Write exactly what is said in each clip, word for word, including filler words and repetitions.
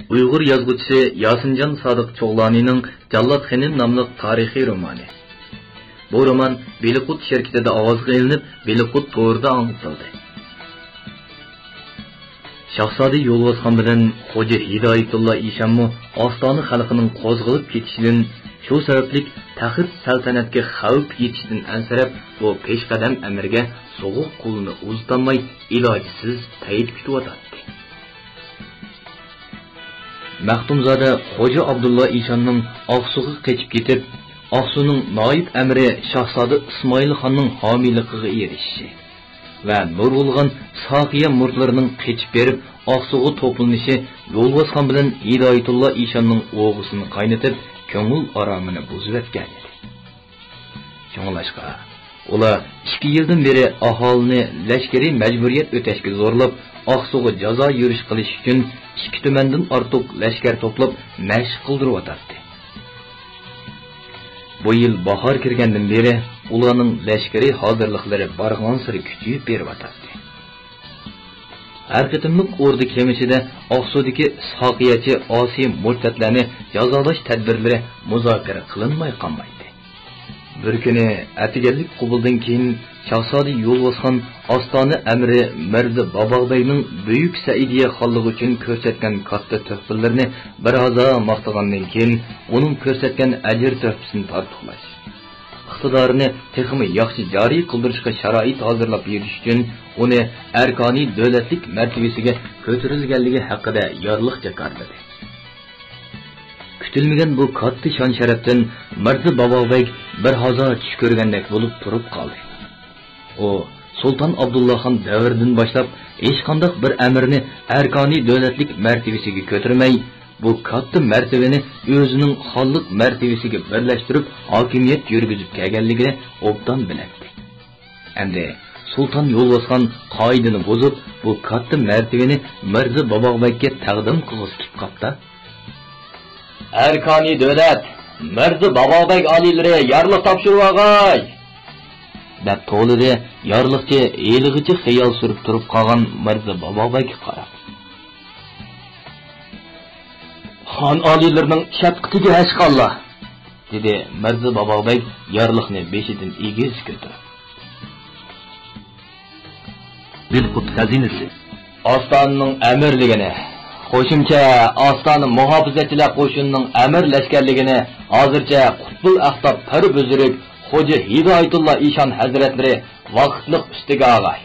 ئۇيغۇر يازغۇچىسى ياسىنجان سادىق چوغلانىنىڭ جاللات خېنىم ناملىق تارىخىي رومانى. بۇ رومان بېلىققۇت شىركىتىدە ئاۋازغا ئېلىنىپ، بېلىققۇت تورىدا ئاڭلىتىلدى. شاھزادە يولۋاسخان بىلەن خوجا ھىدايەتۇللا ئىشانمۇ ئاستانە خەلقىنىڭ قوزغىلىپ كېتىشىدىن، شۇ سەۋەبلىك تەخت سەلتەنەتكە خەۋپ يېتىشىدىن ئەنسىرەپ، بۇ پېشقەدەم ئەمىرگە سوغۇق قولىنى ئۇزىتالماي، ئىلاجسىز پەيت كۈتۈۋاتاتتى. مەختۇمزادە خوجا ئابدۇللا ئىشاننىڭ ئاقسۇغا قېچىپ كېتىپ، ئاقسۇنىڭ نايىب ئەمىرى شاھزادە ئىسمائىل خاننىڭ ھامىيلىقىغا ئېرىشىشى ۋە نۇرغۇنلىغان ساقىيە مۇرىتلىرىنىڭ قېچىپ بېرىپ، ئاقسۇغا توپلىنىشى يولۋاسخان بىلەن ھىدايەتۇللا ئىشاننىڭ ئوغىسىنى قاينىتىپ، كۆڭۈل ئارامىنى بۇزۇۋەتكەن ئىدى. شۇڭلاشقا، ئۇلار ئىككى يىلدىن بېرى ئاھالىنى لەشكىرىي مەجبۇرىيەت ئۆتەشكە زورلاپ، ئاقسۇغا جازا يۈرۈش قىلىش ئۈچۈن ئىككى تۈمەندىن ئارتۇق لەشكەر توپلاپ، مەشىق قىلدۇرۇۋاتاتتى. بۇ يىل باھار كىرگەندىن بېرى ئۇلارنىڭ لەشكىرىي ھازىرلىقلىرى بارغانسېرى كۈچىيىپ بېرىۋاتاتتى. ھەر قېتىملىق ئوردا كېڭىشىدە ئاقسۇدىكى ساقىيەچى ئاسىي مۇرتەتلەرنى جازالاش تەدبىرلىرى مۇزاكىرە قىلىنماي قالمايتتى. بىر كۈنى ئەتىگەنلىك قوبۇلدىن كېيىن، شاھزادە يولۋاسخان ئاستانە ئەمىرى مىرزا باباغبەگنىڭ بۈيۈك سەئىدىيە خانلىقى ئۈچۈن كۆرسەتكەن كاتتا تۆھپىلىرىنى بىر ھازا ماختىغاندىن كېيىن، ئۇنىڭ كۆرسەتكەن ئەجىر تۆھپىسىنى تارتۇقلاش، ئىقتىدارىنى تېخىمۇ ياخشى جارى قىلدۇرۇشقا شارائىت ھازىرلاپ بېرىش ئۈچۈن ئۇنى ئەركانىي دۆلەتلىك مەرتىۋىسىگە كۆتۈرۈلگەنلىكى ھەققىدە يارلىق جاكارلىدى. كۈتۈلمىگەن بۇ كاتتا شان-شەرەپتىن مىرزا باباغبەگ بىر ھازا چۈش كۆرگەندەك بولۇپ تۇرۇپ قالدى. ئۇ سۇلتان ئابدۇللاخان دەۋرىدىن باشلاپ ھېچقانداق بىر ئەمىرنى ئەركانىي دۆلەتلىك مەرتىۋىسىگە كۆتۈرمەي، بۇ كاتتا مەرتىۋىنى ئۆزىنىڭ خانلىق مەرتىۋىسىگە بىرلەشتۈرۈپ، ھاكىمىيەت يۈرگۈزۈپ كەلگەنلىكىنى ئوبدان بىلەتتى. ئەمدى سۇلتان يولۋاسخان قائىدىنى بۇزۇپ، بۇ كاتتا مەرتىۋىنى مىرزا باباغبەگكە تەقدىم قىلغۇسى كېلىپ قاپتا. ئەركانىي دۆلەت، مىرزا باباغبەگ ئالىيلىرى يارلىق تاپشۇرۇۋالغاي! دەپ توۋلىدى يارلىقچى ھېلىغىچە خىيال سۈرۈپ تۇرۇپ قالغان مىرزا باباغبەگكە قاراپ. خان ئالىيلىرىنىڭ شەپقىتىگە ھەشقاللا! دېدى مىرزا باباغبەگ يارلىقنى بېشىدىن ئېگىز كۆتۈرۈپ. بېلىققۇت خەزىنىسى. ئاستانىنىڭ ئەمىرلىكىنى، قوشۇمچە ئاستانە مۇھاپىزەتچىلەر قوشۇنىنىڭ ئەمىر لەشكەرلىكىنى ھازىرچە قۇتبۇل ئەقتاب پىر بۈزرۈك خوجا ھىدايەتۇللا ئىشان ھەزرەتلىرى ۋاقىتلىق ئۈستىگە ئالغاي،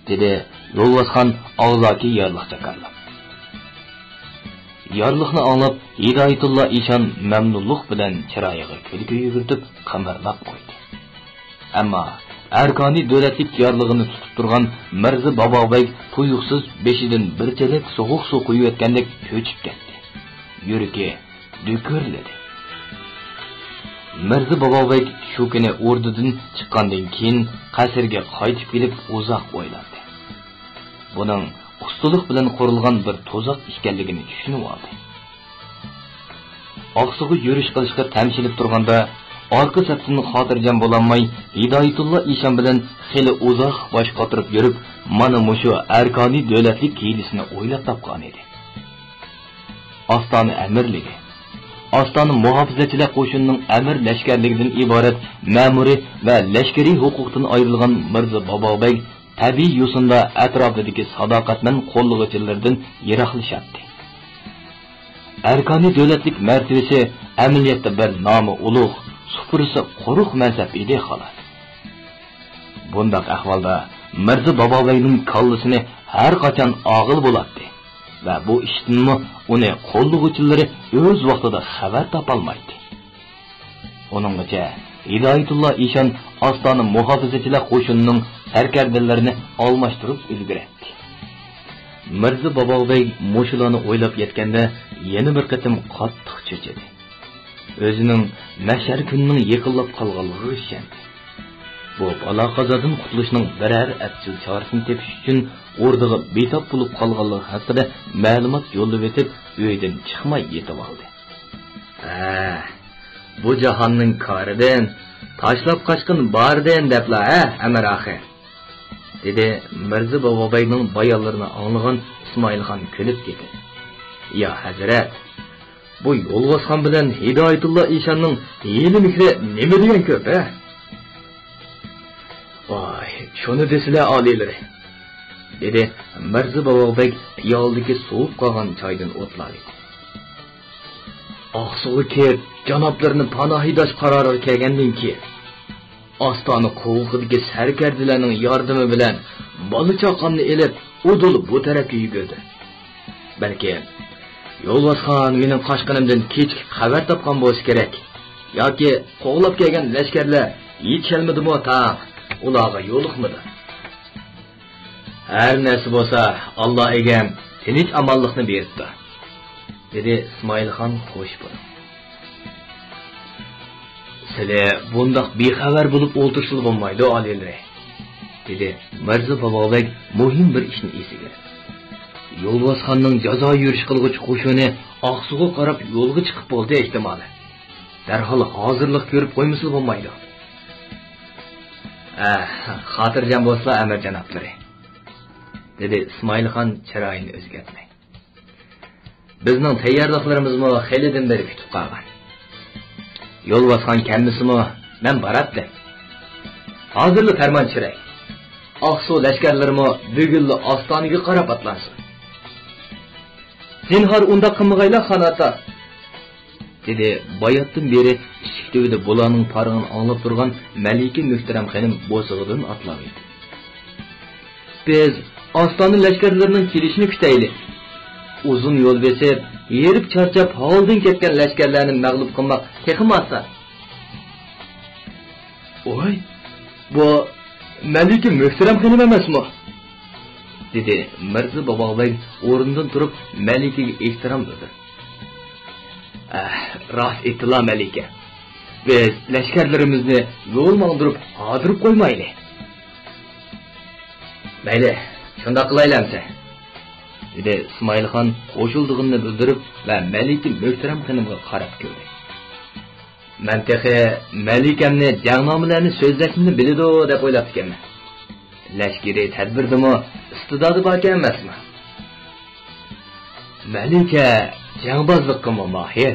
دېدى يولۋاسخان ئاغزاكى يارلىق جاكارلاپ. يارلىقنى ئاڭلاپ، ھىدايەتۇللا ئىشان مەمنۇنلۇق بىلەن چىرايىغا كۈلكە يۈگۈرتۈپ، قىمىرلاپ قويدى. ئەمما ئەركانىي دۆلەتلىك يارلىقىنى تۇتۇپ تۇرغان مىرزا باباغبەگ تۇيۇقسىز بېشىدىن بىر چېلەك سوغۇق سۇ قۇيۇۋەتكەندەك چۆچۈپ كەتتى. يۈرىكى دۈكۈرلىدى. مىرزا باباغبەگ شۇ كۈنى ئوردىدىن چىققاندىن كېيىن، قەسىرگە قايتىپ كېلىپ ئۇزاق ئويلاندى. بۇنىڭ ئۇستىلىق بىلەن قۇرۇلغان بىر تۇزاق ئىكەنلىكىنى چۈشىنىۋالدى. ئاقسۇغا يۈرۈش قىلىشقا تەمشىلىپ تۇرغاندا، ئارقا سەپتىن خاتىرجەم بولالماي، ھىدايەتۇللا ئىشان بىلەن خېلى ئۇزاق باش قاتۇرۇپ يۈرۈپ، مانا مۇشۇ ئەركانىي دۆلەتلىك ھىيلىسىنى ئويلاپ تاپقانىدى. ئاستانە ئەمىرلىكى، ئاستانە مۇھاپىزەتچىلەر قوشۇنىنىڭ ئەمىر لەشكەرلىكىدىن ئىبارەت مەمۇرىي ۋە لەشكىرىي ھوقۇقتىن ئايرىلغان مىرزا باباغبەگ تەبىئىي يوسۇندا ئەتراپىدىكى ساداقەتمەن قوللىغۇچىلىرىدىن يىراقلىشاتتى. ئەركانىي دۆلەتلىك مەرتىۋىسى ئەمەلىيەتتە بىر نامى ئۇلۇغ، سۇپرىسى قۇرۇق مەنسەپ ئىدى، خالاس. بۇنداق ئەھۋالدا مىرزا باباغبەگنىڭ كاللىسىنى ھەر قاچان ئاغىلى بولاتتى ۋە بۇ ئىشتىنمۇ ئۇنى قوللىغۇچىلىرى ئۆز ۋاقتىدا خەۋەر تاپالمايتتى. ئۇنىڭغىچە ھىدايەتۇللا ئىشان ئاستانە مۇھاپىزەتچىلەر قوشۇنىنىڭ سەركەردىلىرىنى ئالماشتۇرۇپ ئۈلگۈرەتتى. مىرزا باباغبەگ مۇشۇلارنى ئويلاپ يەتكەندە يەنە بىر قېتىم قاتتىق چۆچۈدى. ئۆزىنىڭ مەھشەر كۈنىنىڭ يېقىنلاپ قالغانلىقىغا ئىشەندى. بۇ بالا-قازادىن قۇتۇلۇشنىڭ بىرەر ئەپچىل چارىسىنى تېپىش ئۈچۈن ئوردىغا بىتاپ بولۇپ قالغانلىقى ھەققىدە مەلۇمات يوللىۋېتىپ، ئۆيدىن چىقماي يېتىۋالدى. ھە، بۇ جاھاننىڭ كارىدىن تاشلاپ قاچقىن باردىن دەپلا، ھە، ئەمىر ئاخىر. دېدى مىرزا باباغبەگنىڭ بايانلىرىنى ئاڭلىغان ئىسمائىلخان كۈلۈپ كېتىپ. يا ھەزرەت، بۇ يولۋاسخان بىلەن ھىدايەتۇللا ئىشاننىڭ ھىيلە-مىكرى نېمە دېگەن كۆپ، ھە؟ ۋاي، شۇنى دېسىلە، ئالىيلىرى، دېدى مىرزا باباغبەگ پىيالىدىكى سوۋۇپ قالغان چايدىن ئوتلاۋېتىپ. ئاقسۇغا كېلىپ، جانابلىرىنى پاناھىداش قارارىغا كەلگەندىن كېيىن، ئاستانە قوۋۇقىدىكى سەركەردىلەرنىڭ ياردىمى بىلەن بالا-چاقامنى ئېلىپ، ئۇدۇل بۇ تەرەپكە يۈگۈردۈم. بەلكىم، يولۋاسخان مېنىڭ قاچقىنىمدىن كېچىكىپ خەۋەر تاپقان بولسا كېرەك. ياكى قوغلاپ كەلگەن لەشكەرلەر يېتىشەلمىدىمۇ تاڭ، ئۇلارغا يولۇقمىدى. ھەر نەرسە بولسا، ئاللا ئىگەم تىنچ-ئامانلىقنى بېرىپتۇ، دېدى ئىسمائىلخان خوش بولۇپ. سىلى بۇنداق بىخەۋەر بولۇپ ئولتۇرسىلا بولمايدۇ، ئالىيلىرى، دېدى مىرزا باباغبەگ مۇھىم بىر ئىشنى ئېسىگە ئېلىپ. يولۋاسخاننىڭ جازا يۈرۈش قىلغۇچى قوشۇنى ئاقسۇغا قاراپ يولغا چىقىپ بولدى، ئېھتىمالى. دەرھال ھازىرلىق كۆرۈپ قويمىسىلا بولمايدۇ. ئە، خاتىرجەم بولسىلا، ئەمىر جانابلىرى، دېدى ئىسمائىلخان چىرايىنى ئۆزگەرتمەي. بىزنىڭ تەييارلىقلىرىمىزمۇ خېلىدىن بېرى پۈتۈپ قالغان. يولۋاسخان كەلمىسىمۇ، مەن باراتتىم. ھازىرلا پەرمان چۈشۈرەي. ئاقسۇ لەشكەرلىرىمۇ بۈگۈنلا ئاستانىگە قاراپ ئاتلانسۇن. زىنھار ئۇنداق قىلمىغايلا، خان ئاتا، دېدى باياتتىن بېرى ئىشىك تۈۋىدە بۇلارنىڭ پارىڭىنى ئاڭلاپ تۇرغان مەلىكە مۆھتەرەم خېنىم بوسۇغىدىن ئاتلاۋېتىپ. بىز ئاستانە لەشكەرلىرىنىڭ كېلىشىنى كۈتەيلى. ئۇزۇن يول بېسىپ، ھېرىپ چارچاپ ھالدىن كەتكەن لەشكەرلەرنى مەغلۇپ قىلماق تېخىمۇ ئاسان. ۋاي، بۇ مەلىكە مۆھتەرەم خېنىم ئەمەسمۇ؟ دېدى مىرزا باباغبەگ ئورنىدىن تۇرۇپ مەلىكىگە ئېھتىرام بىلدۈرۈپ. ئەھ، راست ئېيتتىلا مەلىكە. بىز لەشكەرلىرىمىزنى يول ماڭدۇرۇپ ھاردۇرۇپ قويمايلى. مەيلى، شۇنداق قىلايلى ئەمسە، دېدى ئىسمائىلخان قوشۇلىدىغىنىنى بىلدۈرۈپ ۋە مەلىكە مۆھتەرەم خېنىمغا قاراپ كۈلدى. مەن تېخى مەلىكەمنى جەڭنامىلەرنى سۆزلەشنى بىلىدۇ دەپ ئويلاپتىكەنمەن. لەشكىرىي تەدبىرىدىمۇ ئىستىدادى باركەن ئەمەسمۇ؟ مەلىكە جەڭبازلىققىمۇ ماھىر،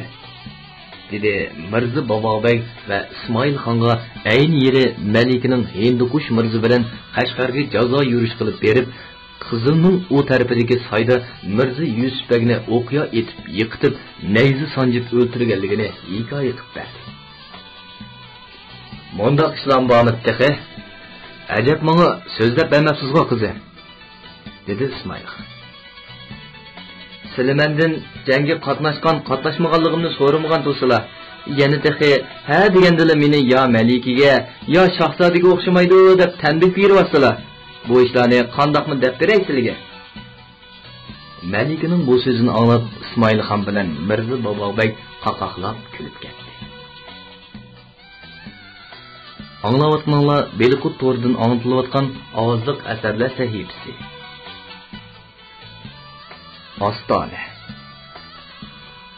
دېدى مىرزا باباغبەگ ۋە ئىسمائىلخانغا ئەينى يىلى مەلىكىنىڭ ھىندىقۇش مىرزا بىلەن قەشقەرگە جازا يۈرۈش قىلىپ بېرىپ، قىزىلنىڭ ئۇ تەرىپىدىكى سايدا مىرزا يۈسۈپ بەگنى ئوقيا ئېتىپ يىقىتىپ، نەيزە سانجىپ ئۆلتۈرگەنلىكىنى ھېكايە قىلىپ بەردى. مۇنداق ئىشلارمۇ بارمىدى تېخى؟ ئەجەب ماڭا سۆزلەپ بەرمەپسىزغۇ، قىزىم، دېدى ئىسمائىل خان. سىلى مەندىن جەڭگە قاتناشقان، قاتناشمىغانلىقىمنى سورىمىغان تۇرسىلا، يەنە تېخى ھە دېگەندىلا مېنى يا مەلىكىگە، يا شاھزادىگە ئوخشىمايدۇ دەپ تەنبىھ بېرىۋاتسىلا، بۇ ئىشلارنى قانداقمۇ دەپ بېرەي سىلىگە؟ مەلىكىنىڭ بۇ سۆزىنى ئاڭلاپ، ئىسمائىل خان بىلەن مىرزا باباغبەگ قاقاقلاپ كۈلۈپ كەتتى. ئاڭلاۋاتقىنىڭلار بېلىققۇت تورىدىن ئاڭلىتىلىۋاتقان ئاۋازلىق ئەسەرلەر سەھىپىسى. ئاستانە.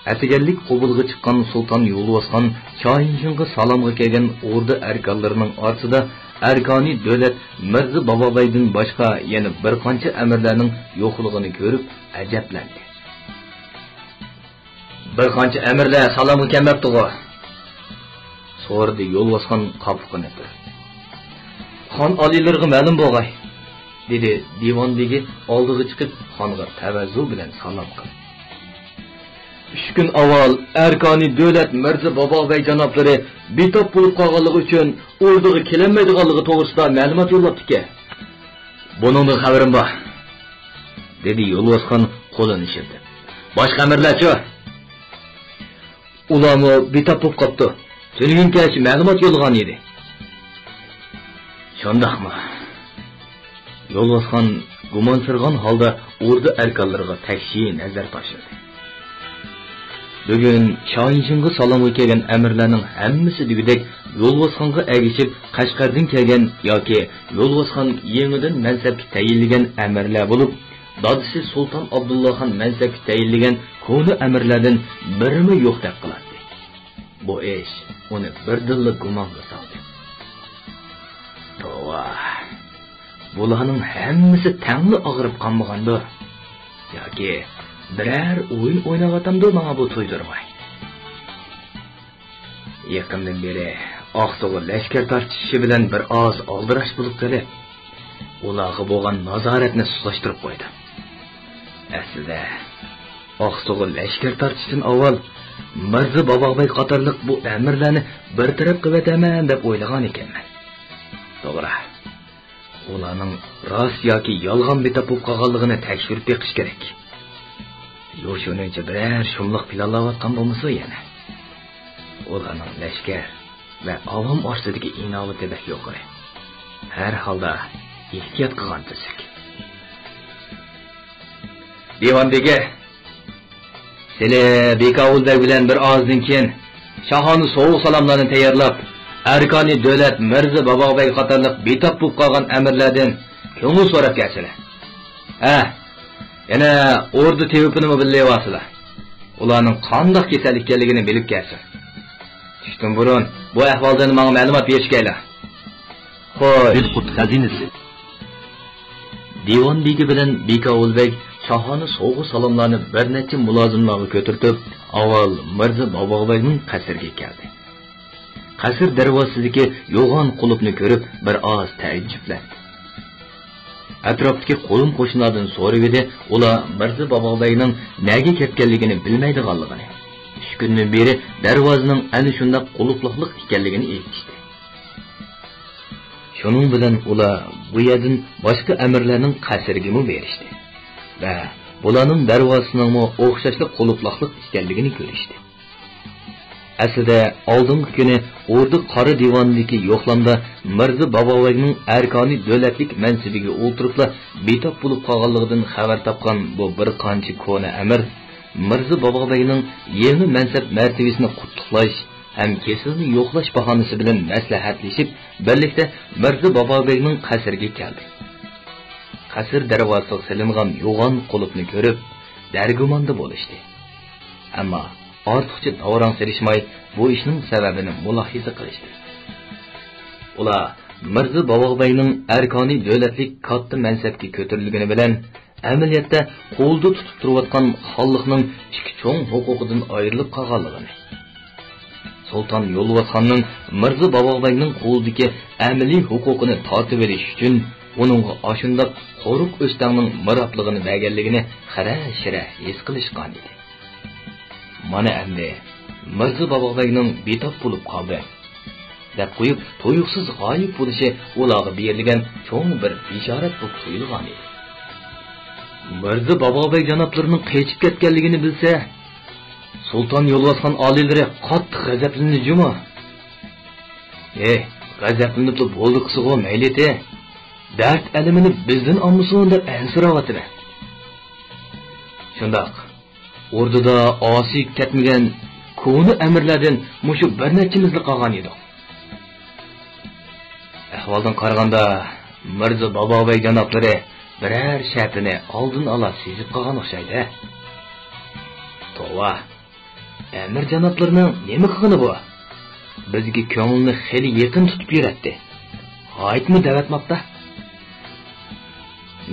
ئەتىگەنلىك قوبۇلغا چىققان سۇلتان يولۋاسخان شاھىنشىڭغا سالامغا كەلگەن ئوردا ئەركانلىرىنىڭ ئارىسىدا ئەركانى دۆلەت مىرزا بابابەگدىن باشقا يەنە بىر قانچە ئەمىرلەرنىڭ يوقلۇقىنى كۆرۈپ ئەجەبلەندى. بىر قانچە ئەمىرلەر سالامغا كەلمەپتىغۇ؟ سورىدى يولۋاسخان قاپىقىنى تۈرۈپ. خان ئالىيلىرىغا مەلۇم بولغاي، دېدى دىۋان بېگى ئالدىغا چىقىپ خانغا تەۋەززۇ بىلەن سالام قىلىپ. ئۈچ كۈن ئاۋۋال ئەركانى دۆلەت مىرزا باباغبەگ جانابلىرى بىتاپ بولۇپ قالغانلىقى ئۈچۈن ئوردىغا كېلەلمەيدىغانلىقى توغرىسىدا مەلۇمات يوللاپتىكەن. بۇنىڭدىن خەۋىرىم بار، دېدى يولۋاسخان قولىنى شىلتىپ. باشقا ئەمىرلەرچۇ؟ ئۇلارمۇ بىتاپ بولۇپ قاپتۇ. تۈنۈگۈن كەچ مەلۇمات يوللىغان ئىدى. شۇنداقمۇ؟ يولۋاسخان گۇمانسىرىغان ھالدا ئوردا ئەركانلىرىغا تەكشى نەزەر تاشلىدى. بۈگۈن شاھىنشىڭغا سالامغا كەلگەن ئەمىرلەرنىڭ ھەممىسى دېگۈدەك يولۋاسخانغا ئەگىشىپ قەشقەردىن كەلگەن ياكى يولۋاسخان يېڭىدىن مەنسەپكە تەيىنلىگەن ئەمىرلەر بولۇپ، دادىسى سۇلتان ئابدۇللاخان مەنسەپكە تەيىنلىگەن كونا ئەمىرلەردىن بىرىمۇ يوقتەك قىلاتتى. بۇ ئىش ئۇنى بىردىنلا گۇمانغا سالدى. توۋا، بۇلارنىڭ ھەممىسى تەڭلا ئاغرىپ قالمىغاندۇ؟ ياكى بىرەر ئويۇن ئويناۋاتامدۇ ماڭا بۇ تويدۇرماي؟ يېقىندىن بېرى ئاقسۇغا لەشكەر تارتىشىشى بىلەن بىر ئاز ئالدىراش بولۇپ قېلىپ، ئۇلارغا بولغان نازارەتنى سۇسلاشتۇرۇپ قويدۇم. ئەسلىدە، ئاقسۇغا لەشكەر تارتىشتىن ئاۋۋال مىرزا باباغبەگ قاتارلىق بۇ ئەمىرلەرنى بىر تەرەپ قىلىۋېتەرمەن دەپ ئويلىغان ئىكەنمەن. توغرا، ئۇلارنىڭ راست ياكى يالغان بىتاپ بولۇپ قالغانلىقىنى تەكشۈرۈپ بېقىش كېرەك. يوشۇرۇنچە بىرەر شۇملۇق پىلانلاۋاتقان بولمىسۇن يەنە؟ ئۇلارنىڭ لەشكەر ۋە ئاۋام ئارىسىدىكى ئىناۋىتى بەك يۇقىرى. ھەر ھالدا ئېھتىيات قىلغان تۈزۈك. دىۋان بېگى، سىلى بىكاۋۇل بەگ بىلەن بىر ئازدىن كېيىن شاھانە سوۋغا-سالاملارنى تەييارلاپ، ئەركانى دۆلەت مىرزا باباغبەگ قاتارلىق بىتاپ بولۇپ قالغان ئەمىرلەردىن كۆڭۈل سوراپ كەلسىلە. ھە، يەنە ئوردا تېۋىپىنىمۇ بىللىۋالسىلا. ئۇلارنىڭ قانداق كېسەل ئىكەنلىكىنى بىلىپ كەلسۇن. چۈشتىن بۇرۇن بۇ ئەھۋالدىن ماڭا مەلۇمات بېرىشكەيلا. خوش. بىلقۇت خەزىنىسى. دىۋان بېگى بىلەن بىكاۋۇل بەگ شاھانە سوۋغا-سالاملارنى بىر نەچچە مۇلازىملارغا كۆتۈرتۈپ، ئاۋۋال مىرزا باباغبەگنىڭ قەسرىگە كەلدى. قەسىر دەرۋازىسىدىكى يوغان قۇلۇپنى كۆرۈپ، بىر ئاز تەئەججۈپلەندى. ئەتراپتىكى قولۇم-قوشنىلاردىن سورىۋىدى، ئۇلار مىرزا باباغبەگنىڭ نەگە كەتكەنلىكىنى بىلمەيدىغانلىقىنى، ئۈچ كۈندىن بېرى دەرۋازىنىڭ ئەنە شۇنداق قۇلۇپلۇقلۇق ئىكەنلىكىنى ئېيتىشتى. شۇنىڭ بىلەن ئۇلار بۇ يەردىن باشقا ئەمىرلەرنىڭ قەسرىگىمۇ بېرىشتى ۋە بۇلارنىڭ دەرۋازىسىنىڭمۇ ئوخشاشلا قۇلۇپلاقلىق ئىكەنلىكىنى كۆرۈشتى. ئەسلىدە، ئالدىنقى كۈنى ئوردا قارا دىۋانىدىكى يوقلامدا مىرزا باباۋەگنىڭ ئەركانى دۆلەتلىك مەنسىپىگە ئولتۇرۇپلا بىتاپ بولۇپ قالغانلىقىدىن خەۋەر تاپقان بۇ بىر قانچە كونا ئەمىر مىرزا باباۋەگنىڭ يېڭى مەنسەپ مەرتىۋىسىنى قۇتلۇقلاش ھەم كېسىلىنى يوقلاش باھانىسى بىلەن مەسلىھەتلىشىپ، بىرلىكتە مىرزا باباۋەگنىڭ قەسرىگە كەلدى. قەسىر دەرۋازىسىغا سېلىنغان يوغان قۇلۇپنى كۆرۈپ، دەرگۇماندا بولۇشتى. ئەمما ئارتۇقچە داۋراڭ سېلىشماي، بۇ ئىشنىڭ سەۋەبىنى مۇلاھىزە قىلىشتى. ئۇلار مىرزا باباغبەگنىڭ ئەركانى دۆلەتلىك كاتتا مەنسەپكە كۆتۈرۈلگىنى بىلەن، ئەمەلىيەتتە قولدا تۇتۇپ تۇرۇۋاتقان خانلىقنىڭ ئىككى چوڭ ھوقۇقىدىن ئايرىلىپ قالغانلىقىنى، سۇلتان يولۋاسخاننىڭ مىرزا باباغبەگنىڭ قولىدىكى ئەمەلىي ھوقۇقىنى تارتىۋېلىش ئۈچۈن ئۇنىڭغا ئاشۇنداق قورۇق ئۆستەڭنىڭ مىرابلىقىنى بەرگەنلىكىنى خىرە-شىرە ھېس قىلىشقانىدى. مانا ئەمدى مىرزا باباغبەگنىڭ بىتاپ بولۇپ قالدى، دەپ قويۇپ، تۇيۇقسىز غايىب بولۇشى ئۇلارغا بېرىلگەن چوڭ بىر بېشارەت بولۇپ تۇيۇلغانىدى. مىرزا باباغبەگ جانابلىرىنىڭ قېچىپ كەتكەنلىكىنى بىلسە، سۇلتان يولۋاسخان ئالىيلىرى قاتتىق غەزەپلىنىدۇ جۇمۇ. ھېي، غەزەپلىنىپلا بولدى قىسىغۇ مەيلىتى. دەرد ئەلىمىنى بىزدىن ئالمىسۇن دەپ ئەنسىرەۋاتىمەن. شۇنداق، ئوردىدا ئاسىيىپ كەتمىگەن كونا ئەمىرلەردىن مۇشۇ بىر نەچچىمىزلا قالغان ئىدۇق. ئەھۋالدىن قارىغاندا، مىرزا باباۋەي جانابلىرى بىرەر شەپىنى ئالدىن ئالا سېزىپ قالغان ئوخشايدۇ. توۋا، ئەمىر جانابلىرىنىڭ نېمە قىلغىنى بۇ؟ بىزگە كۆڭلىنى خېلى يېقىن تۇتۇپ يۈرەتتى. غايىتمۇ دەۋەتماپتا.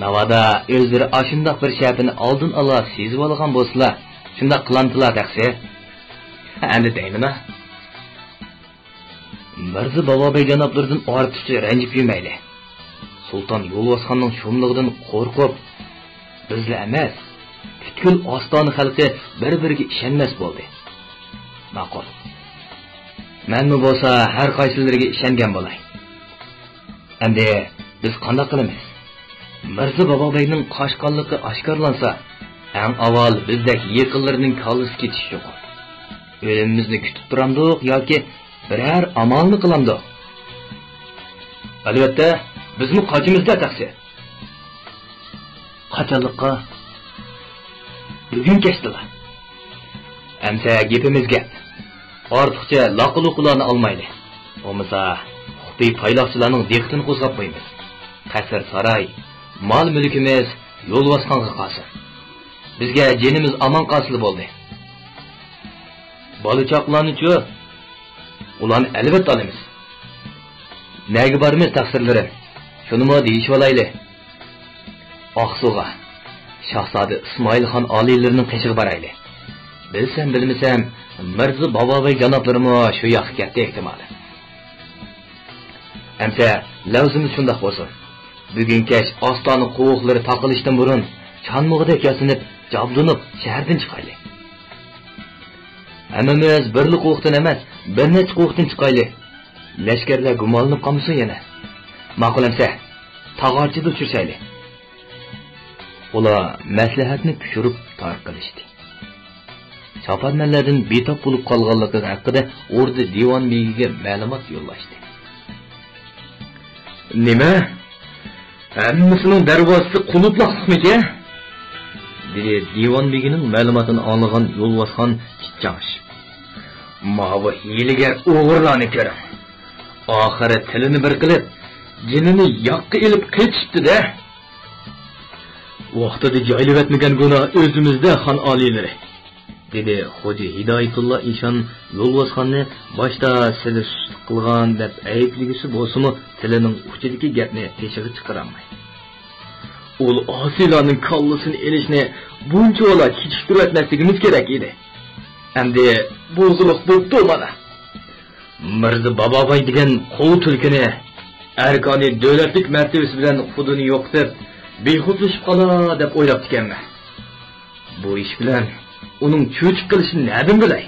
ناۋادا ئۆزلىرى ئاشۇنداق بىر شەپىنى ئالدىن ئالا سېزىۋالغان بولسىلا، شۇنداق قىلامتىلا تەقسىر؟ ئەمدى دەيمىنا؟ مىرزا بابابەگ جانابلىرىدىن ئارتۇقچە رەنجىپ يۈرمەيلى. سۇلتان يولۋاسخاننىڭ شۇملۇقىدىن قورقۇپ، بىزلا ئەمەس، پۈتكۈل ئاستانە خەلقى بىر-بىرىگە ئىشەنمەس بولدى. ماقۇل. مەنمۇ بولسا ھەر قايسىلىرىگە ئىشەنگەن بولاي. ئەمدى بىز قانداق قىلىمىز؟ مىرزا بابابەگنىڭ قاچقانلىقى ئاشكارىلانسا، ئەڭ ئاۋۋال بىزدەك يېقىنلىرىنىڭ كاللىسى كېتىشى چوقۇم. ئۆلۈمىمىزنى كۈتۈپ تۇرامدۇق ياكى بىرەر ئامالنى قىلامدۇق؟ ئەلۋەتتە، بىزمۇ قاچىمىز-دە تەقسىر. قاچانلىققا؟ بۈگۈن كەچتىلا. ئەمسە گېپىمىز گەپ. ئارتۇقچە لاقا-لۇقىلارنى ئالمايلى. بولمىسا، خۇپىي پايلاقچىلارنىڭ دىققىتىنى قوزغاپ قويىمىز. قەسىر-ساراي، مال-مۈلكىمىز يولۋاسخانغا قالسۇن. بىزگە جېنىمىز ئامان قالسىلا بولدى. بالا-چاقىلارنىچۇ؟ ئۇلارنى ئەلۋەتتە ئالىمىز. نەگە بارىمىز، تەقسىرلىرىم؟ شۇنىمۇ دېيىشىۋالايلى. ئاقسۇغا. شاھزادە ئىسمائىلخان ئالىيلىرىنىڭ قېشىغا بارايلى. بىلسەم بىلمىسەم، مىرزا بابابەگ جانابلىرىمۇ شۇ ياققا كەتتى ئېھتىمالەن. ئەمسە لەۋزىمىز شۇنداق بولسۇن. بۈگۈن كەچ ئاستانە قوۋۇقلىرى تاقىلىشتىن بۇرۇن، چانمىغۇدەك ياسىنىپ، جابدۇنۇپ، شەھەردىن چىقايلى. ھەممىمىز بىرلا قوۋۇقتىن ئەمەس، بىر نەچچە قوۋۇقتىن چىقايلى. لەشكەرلەر گۇمانلىنىپ قالمىسۇن يەنە. ماقۇل ئەمسە، تاغارچىدا ئۇچرىشايلى. ئۇلار مەسلىھەتنى پىشۇرۇپ تارقىلىشتى. چاپارمەنلەردىن بىتاپ بولۇپ قالغانلىقى ھەققىدە ئوردا دىۋان بېگىگە مەلۇمات يوللاشتى. نېمە؟ ھەممىسىنىڭ دەرۋازىسى قۇلۇپلاقلىقمىكەن؟ دېدى دىۋان بېگىنىڭ مەلۇماتىنى ئاڭلىغان يولۋاسخان ئىچچاڭشىپ. ماۋۇ ھىيلىگەر ئوغرىلارنى كۆرۈڭ. ئاخىرى تىلىنى بىر قىلىپ، جېنىنى ياققا ئېلىپ قېچىپتۇ-دە. ۋاقتىدا جايلىۋەتمىگەن گۇناھ ئۆزىمىزدە، خان ئالىيلىرى، دېدى خوجا ھىدايەتۇللا ئىشان يولۋاسخاننى باشتا سىلى سۇسلۇق قىلغان دەپ ئەيىبلىگۈسى بولسىمۇ، تىلىنىڭ ئۇچىدىكى گەپنى تېشىغا چىقىرالماي. ئۇل ئاسىيلارنىڭ كاللىسىنى ئېلىشنى بۇنچىۋالا كېچىكتۈرۈۋەتمەسلىكىمىز كېرەك ئىدى. ئەمدى بولغۇلۇق بوپتۇ مانا. مىرزا باباباي دېگەن قوۋ تۈلكىنى ئەركانى دۆلەتلىك مەرتىۋىسى بىلەن خۇدىنى يوقىتىپ، بىخۇدلىشىپ قالا دەپ ئويلاپتىكەنمەن. بۇ ئىش بىلەن ئۇنىڭ چۆچۈپ قېلىشىنى نەدىن بىلەي؟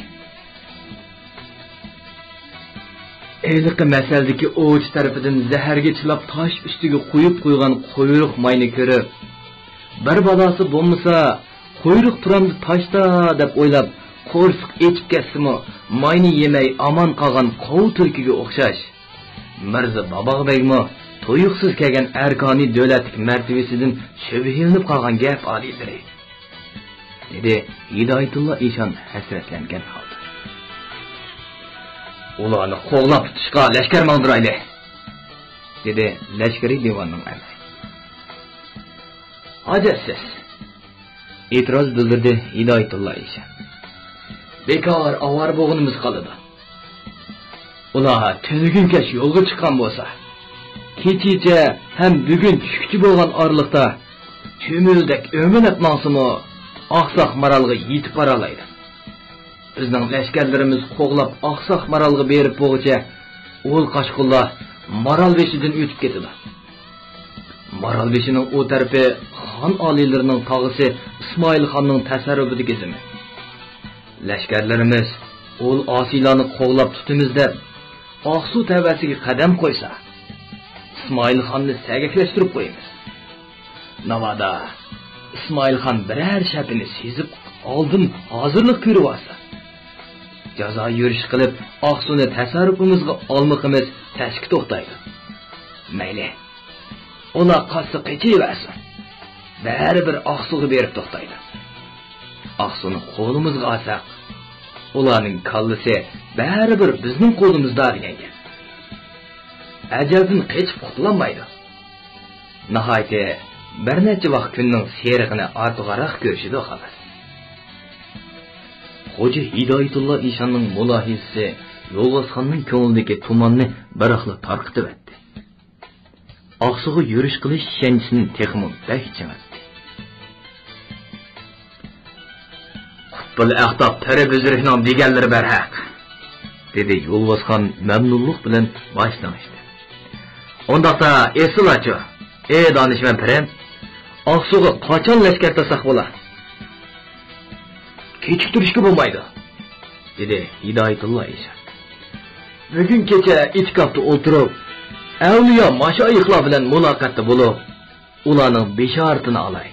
ھېلىقى مەسەلدىكى ئوۋچى تەرىپىدىن زەھەرگە چىلاپ تاش ئۈستىگە قويۇپ قويغان قۇيرۇق ماينى كۆرۈپ، بىر بالاسى بولمىسا، قۇيرۇق تۇرامدۇ تاشتا دەپ ئويلاپ، قورسىقى ئېچىپ كەتسىمۇ، ماينى يېمەي ئامان قالغان قوۋ تۈلكىگە ئوخشاش. مىرزا باباغا بەگمۇ تۇيۇقسىز كەلگەن ئەركانى دۆلەتلىك مەرتىۋىسىدىن شۈبھىلىنىپ قالغان گەپ ئالىيلىرى، دېدى ھىدايەتۇللا ئىشان ھەسرەتلەنگەن ھالدا. ئۇلارنى قوغلاپ تۇتۇشقا لەشكەر ماڭدۇرايلى، دېدى لەشكىرىي دىۋاننىڭ ئەمىرى. ھاجەتسىز، ئېتىراز بىلدۈردى ھىدايەتۇللا ئىشان. بىكار ئاۋارە بولغىنىمىز قالىدۇ. ئۇلار تۈنۈگۈن كەچ يولغا چىققان بولسا، كېچىچە ھەم بۈگۈن چۈشكىچە بولغان ئارىلىقتا چۈمۈلىدەك ئۆمىلەپ ماڭسىمۇ، ئاقساق مارالغا يېتىپ بارالايدۇ. بىزنىڭ لەشكەرلىرىمىز قوغلاپ ئاقساق مارالغا بېرىپ بولغۇچە، ئۇل قاچقۇنلار مارالبېشىدىن ئۆتۈپ كېتىدۇ. مارالبېشىنىڭ ئۇ تەرىپى خان ئالىيلىرىنىڭ تاغىسى ئىسمائىل خاننىڭ تەسەررۇپىدىكى زېمىن. لەشكەرلىرىمىز ئۇل ئاسىيلارنى قوغلاپ تۇتىمىز دەپ، ئاقسۇ تەۋەسىگە قەدەم قويسا، ئىسمائىل خاننى سەگەكلەشتۈرۈپ قويىمىز. ناۋادا ئىسمائىل خان بىرەر شەپىنى سېزىپ، ئالدىن ھازىرلىق كۆرۈۋالسا، جازا يۈرۈش قىلىپ، ئاقسۇنى تەسەررۇپىمىزغا ئالمىقىمىز تەسكە توختايدۇ. مەيلى، ئۇلار قاچسا قېچىۋەرسۇن، بەرىبىر ئاقسۇغا بېرىپ توختايدۇ. ئاقسۇنى قولىمىزغا ئالساق، ئۇلارنىڭ كاللىسى بەرىبىر بىزنىڭ قولىمىزدا دېگەن گەپ. ئەجەلدىن قېچىپ قۇتۇلالمايدۇ. ناھايىتى بىر نەچچە ۋاق كۈننىڭ سېرىقىنى ئارتۇقراق كۆرۈشىدۇ، خالاس. خوجا ھىدايەتۇللا ئىشاننىڭ مۇلاھىزىسى يولۋاسخاننىڭ كۆڭلىدىكى تۇماننى بىراقلا تارقىتىۋەتتى. ئاقسۇغا يۈرۈش قىلىش ئىشەنچىسىنى تېخىمۇ بەك چىڭىتتى. قۇتبۇل ئەختاپ پىرى بۈزرۈكنىڭ دېگەنلىرى بەرھەق، دېدى يولۋاسخان مەمنۇنلۇق بىلەن باش لىڭشىتىپ. ئۇنداقتا ئېسىل ئاچۇ، ئى دانىشمەن پىرىم، ئاقسۇغا قاچان لەشكەر تارتساق بولا؟ كېچىكتۈرۈشكە بولمايدۇ، دېدى ھىدايەتۇللا ئىشان. بۈگۈن كېچە ئېتىكاپتا ئولتۇرۇپ، ئەۋلىيا ماشايىخلار بىلەن مۇلاقاتتا بولۇپ، ئۇلارنىڭ بېشارىتىنى ئالاي.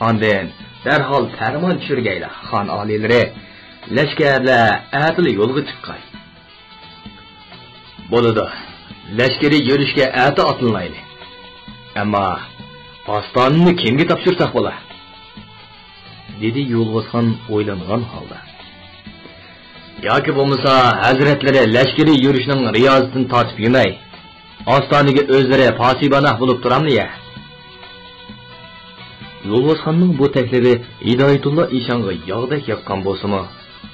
ئاندىن دەرھال پەرمان چۈشۈرگەيلا، خان ئالىيلىرى، لەشكەرلەر ئەتىلا يولغا چىققاي. بولىدۇ، لەشكىرىي يۈرۈشكە ئەتە ئاتلىنايلى. ئەمما ئاستانىنى كىمگە تاپشۇرساق بولا؟ دېدى يولۋاسخان ئويلانغان ھالدا. ياكى بولمىسا ھەزرەتلىرى لەشكىرىي يۈرۈشنىڭ رىيازىتىنى تارتىپ يۈرمەي، ئاستانىگە ئۆزلىرى پاسىبانە بولۇپ تۇرامدۇ يا؟ يولۋاسخاننىڭ بۇ تەكلىپى ھىدايەتۇللا ئىشانغا ياغدەك ياققان بولسىمۇ،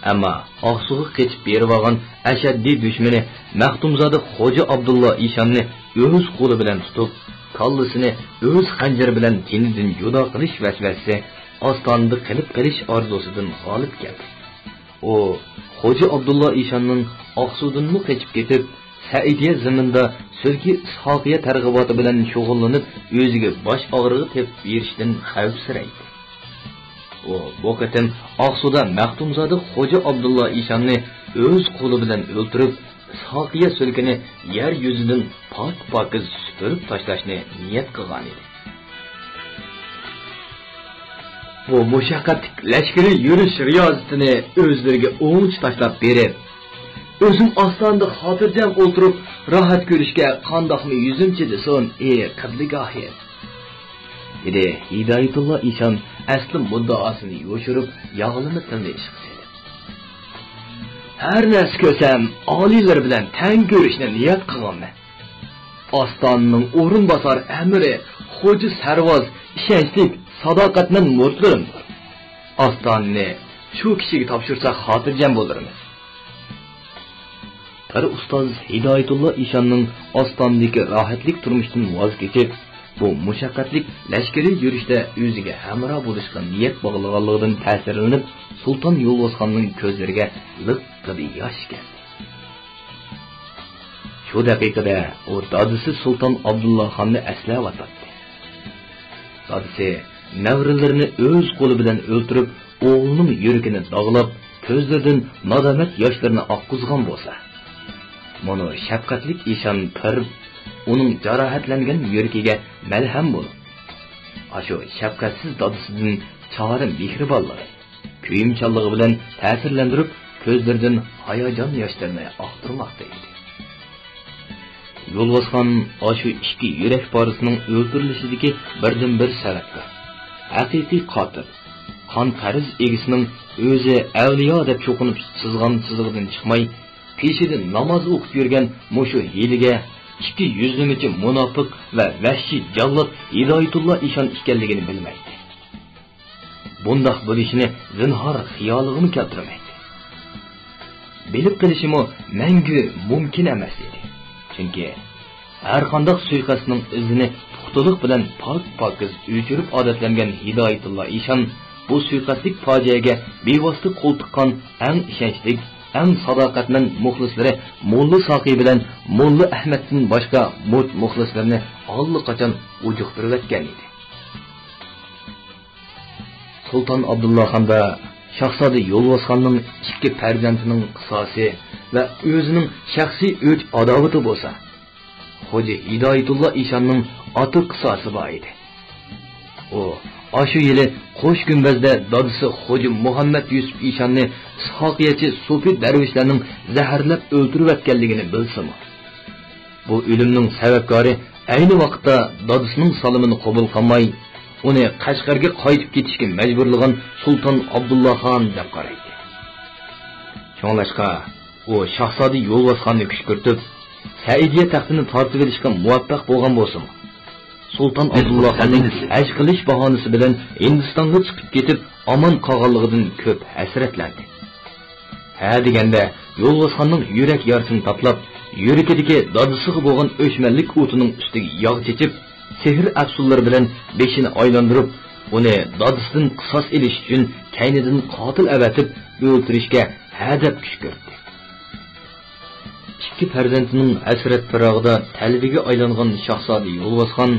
ئەمما ئاقسۇغا قېچىپ بېرىۋالغان ئەشەددىي دۈشمىنى مەختۇمزادە خوجا ئابدۇللا ئىشاننى ئۆز قولى بىلەن تۇتۇپ، كاللىسىنى ئۆز خەنجىرى بىلەن تېنىدىن جۇدا قىلىش ۋەسۋەسىسى ئاستانىدا قېلىپ قېلىش ئارزۇسىدىن غالىب كەلدى. ئۇ خوجا ئابدۇللا ئىشاننىڭ ئاقسۇدىنمۇ قېچىپ كېتىپ، سەئىدىيە زېمىنىدا سۈلكى ئىسھاقىيە تەرغىباتى بىلەن شۇغۇللىنىپ، ئۆزىگە باش ئاغرىقى تېپىپ بېرىشتىن خەۋپسىرەيدى. ئۇ بۇ قېتىم ئاقسۇدا مەختۇمزادە خوجا ئابدۇللا ئىشاننى ئۆز قولى بىلەن ئۆلتۈرۈپ، ئىسھاقىيە سۈلكىنى يەر يۈزىدىن پاك-پاكىز سۈپۈرۈپ تاشلاشنى نىيەت قىلغانىدى. بۇ مۇشەققەتلىك لەشكىرىي يۈرۈش رىيازىتىنى ئۆزلىرىگە ئوڭچە تاشلاپ بېرىپ، ئۆزۈم ئاستانىدا خاتىرجەم ئولتۇرۇپ، راھەت كۆرۈشكە قانداقمۇ يۈزۈم چىدىسۇن، ئى قىبلىگاھىم! دېدى ھىدايەتۇللا ئىشان ئەسلى مۇددىئاسىنى يوشۇرۇپ، ياغلىما تىلنى ئىشقا سېلىپ. ھەر نەرسە كۆرسەم، ئالىيلىرى بىلەن تەڭ كۆرۈشنى نىيەت قىلغانمەن. ئاستانىنىڭ ئورۇنباسار ئەمىرى خوجا سەرۋاز ئىشەنچلىك، ساداقەتمەن مۇرىتلىرىمدۇر. ئاستانىنى شۇ كىشىگە تاپشۇرساق خاتىرجەم بولۇرمىز. پىر ئۇستاز ھىدايەتۇللا ئىشاننىڭ ئاستانىدىكى راھەتلىك تۇرمۇشتىن ۋاز كېچىپ، بۇ مۇشەققەتلىك لەشكىرىي يۈرۈشتە ئۆزىگە ھەمراھ بولۇشقا نىيەت باغلىغانلىقىدىن تەسىرلىنىپ، سۇلتان يولۋاسخاننىڭ كۆزلىرىگە لىققىدە ياش كەلدى. شۇ دەقىقىدە ئۇ دادىسى سۇلتان ئابدۇللاخاننى ئەسلەۋاتاتتى. دادىسى نەۋرىلىرىنى ئۆز قولى بىلەن ئۆلتۈرۈپ، ئوغلىنىڭ يۈرىكىنى داغلاپ، كۆزلىرىدىن نادامەت ياشلىرىنى ئاققۇزغان بولسا، مۇنۇ شەپقەتلىك ئىشان پىر ئۇنىڭ جاراھەتلەنگەن يۈرىكىگە مەلھەم بولۇپ، ئاشۇ شەپقەتسىز دادىسىدىن چارە مېھرىبانلىقى، كۆيۈمچانلىقى بىلەن تەسىرلەندۈرۈپ، كۆزلىرىدىن ھاياجان ياشلىرىنى ئاقتۇرماقتا ئىدى. يولۋاسخان ئاشۇ ئىككى يۈرەك پارىسىنىڭ ئۆلتۈرۈلۈشىدىكى بىردىنبىر سەۋەبكار، ھەقىقىي قاتىل، قان قەرز ئىگىسىنىڭ ئۆزى ئەۋلىيا دەپ چوقۇنۇپ سىزغان سىزىقىدىن چىقماي، پېشىدە ناماز ئوقۇپ يۈرگەن مۇشۇ ھىيلىگەر، ئىككى يۈزلىمىچى مۇناپىق ۋە ۋەھشىي جاللات ھىدايەتۇللا ئىشان ئىكەنلىكىنى بىلمەيتتى. بۇنداق بولۇشىنى زىنھار خىيالىغىمۇ كەلتۈرمەيتتى. بىلىپ قېلىشىمۇ مەڭگۈ مۇمكىن ئەمەس ئىدى. چۈنكى ھەرقانداق سۇيىقەستنىڭ ئىزىنى پۇختىلىق بىلەن پاك-پاكىز ئۆچۈرۈپ ئادەتلەنگەن ھىدايەتۇللا ئىشان بۇ سۇيىقەستلىك پاجىئەگە بىۋاسىتە قول تىققان ئەڭ ئىشەنچلىك، ئەڭ ساداقەتمەن مۇخلىسلىرى موللا ساقى بىلەن موللا ئەھمەتتىن باشقا مۇچ مۇخلىسلىرىنى ئاللىقاچان ئۇجۇقتۇرۇۋەتكەن ئىدى. سۇلتان ئابدۇللا خاندا شاھزادە يولۋاسخاننىڭ ئىككى پەرزەنتىنىڭ قىساسى ۋە ئۆزىنىڭ شەخسىي ئۆچ-ئاداۋىتى بولسا، خوجا ھىدايەتۇللا ئىشاننىڭ ئاتا قىساسى بار ئىدى. ئۇ ئاشۇ يىلى قوش گۈمبەزدە دادىسى خوجا مۇھەممەد يۈسۈپ ئىشاننى ئىسھاقىيەچى سوپى دەرۋىشلەرنىڭ زەھەرلەپ ئۆلتۈرۈۋەتكەنلىكىنى بىلسىمۇ، بۇ ئۆلۈمنىڭ سەۋەبكارى ئەينى ۋاقىتتا دادىسىنىڭ سالىمىنى قوبۇل قىلماي، ئۇنى قەشقەرگە قايتىپ كېتىشكە مەجبۇرلىغان سۇلتان ئابدۇللا خان دەپ قارايتتى. شۇڭلاشقا، ئۇ شاھزادە يولۋاسخاننى كۈشكۈرتۈپ، سەئىدىيە تەختىنى تارتىۋېلىشقا مۇۋەپپەق بولغان بولسىمۇ، سۇلتان ئابدۇللا خاننىڭ ھەج قىلىش باھانىسى بىلەن ھىندىستانغا چىقىپ كېتىپ، ئامان قالغانلىقىدىن كۆپ ھەسرەتلەندى. ھە دېگەندە، يولۋاسخاننىڭ يۈرەك يارىسىنى تاپلاپ، يۈرىكىدىكى دادىسىغا بولغان ئۆچمەنلىك ئوتىنىڭ ئۈستىگە ياغ چېچىپ، سېھىر ئەپسۇنلىرى بىلەن بېشىنى ئايلاندۇرۇپ، ئۇنى دادىسىدىن قىساس ئېلىش ئۈچۈن كەينىدىن قاتىل ئەۋەتىپ ئۆلتۈرۈشكە ھەدەپ كۈشكۈرتتى. ئىككى پەرزەنتىنىڭ ھەسرەت پىراغىدا تەلۋىگە ئايلانغان شاھزادە يولۋاسخان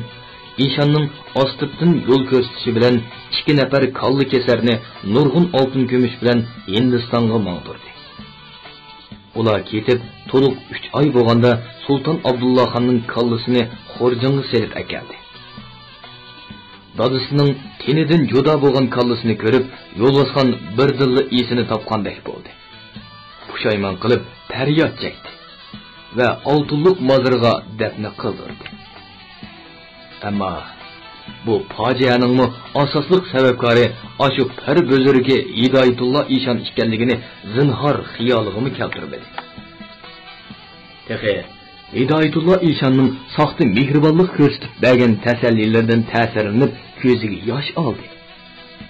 ئىشاننىڭ ئاستىرتتىن يول كۆرسىتىشى بىلەن ئىككى نەپەر كاللا كېسەرنى نۇرغۇن ئالتۇن كۈمۈش بىلەن ھىندىستانغا ماڭدۇردى. ئۇلار كېتىپ تولۇق ئۈچ ئاي بولغاندا سۇلتان ئابدۇللا خاننىڭ كاللىسىنى خورجۇنغا سېلىپ ئەكەلدى. دادىسىنىڭ تېنىدىن جۇدا بولغان كاللىسىنى كۆرۈپ، يولۋاسخان بىردىنلا ئېسىنى تاپقاندەك بولدى. پۇشايمان قىلىپ پەرياد چەكتى ۋە ئالتۇنلۇق مازىرىغا دەپنە قىلدۇردى. ئەمما بۇ پاجىئەنىڭمۇ ئاساسلىق سەۋەبكارى ئاشۇ پىر بۈزرۈكى ھىدايەتۇللا ئىشان ئىكەنلىكىنى زىنھار خىيالىغىمۇ كەلتۈرمىدى. تېخى ھىدايەتۇللا ئىشاننىڭ ساختا مېھرىبانلىق كۆرسىتىپ بەرگەن تەسەللىلىرىدىن تەسىرلىنىپ كۆزىگە ياش ئالدى.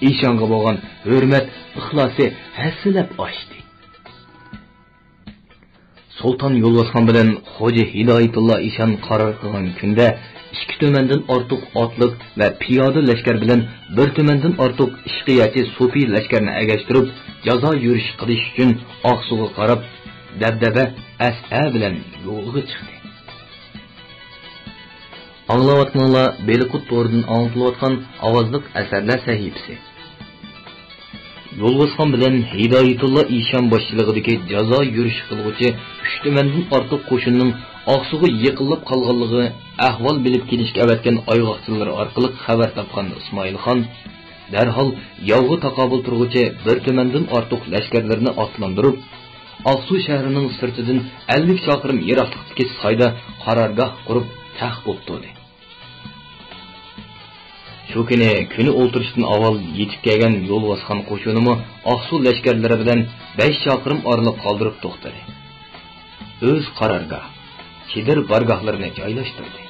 ئىشانغا بولغان ھۆرمەت، ئىخلاسى ھەسسىلەپ ئاشتى. سۇلتان يولۋاسخان بىلەن خوجا ھىدايەتۇللا ئىشان قارار قىلغان كۈندە ئىككى تۈمەندىن ئارتۇق ئاتلىق ۋە پىيادە لەشكەر بىلەن بىر تۈمەندىن ئارتۇق ئىشقىيەچى سوپى لەشكەرنى ئەگەشتۈرۈپ، جازا يۈرۈشى قىلىش ئۈچۈن ئاقسۇغا قاراپ، دەبدەبە ئەسئە بىلەن يولغا چىقتى. ئاڭلاۋاتقىنىڭلار بېلىققۇت تورىدىن ئاڭلىتىلىۋاتقان ئاۋازلىق ئەسەرلەر سەھىپىسى. يولۋاسخان بىلەن ھىدايىتۇللا ئىشان باشچىلىقىدىكى جازا يۈرۈشى قىلغۇچى ئۈچ تۈمەندىن ئارتۇق قوشۇننىڭ ئاقسۇغا يېقىنلاپ قالغانلىقى ئەھۋال بىلىپ كېلىشكە ئەۋەتكەن ئايغاقچىلىرى ئارقىلىق خەۋەر تاپقان ئىسمائىل خان دەرھال ياۋغا تاقابىل تۇرغۇچى بىر تۈمەندىن ئارتۇق لەشكەرلىرىنى ئاتلاندۇرۇپ، ئاقسۇ شەھىرىنىڭ سىرتىدىن ئەللىك چاقىرىم يىراقلىقتىكى سايدا قارارگاھ قۇرۇپ تەخت ئولتۇردى. شۇ كۈنى كۈنى ئولتۇرۇشتىن ئاۋۋال يېتىپ كەلگەن يولۋاسخان قوشۇنىمۇ ئاقسۇ لەشكەرلىرى بىلەن بەش چاقىرىم ئارىلىق قالدۇرۇپ توختىدى. ئۆز قارارگاھ، چېدىر بارگاھلىرىنى جايلاشتۇردى.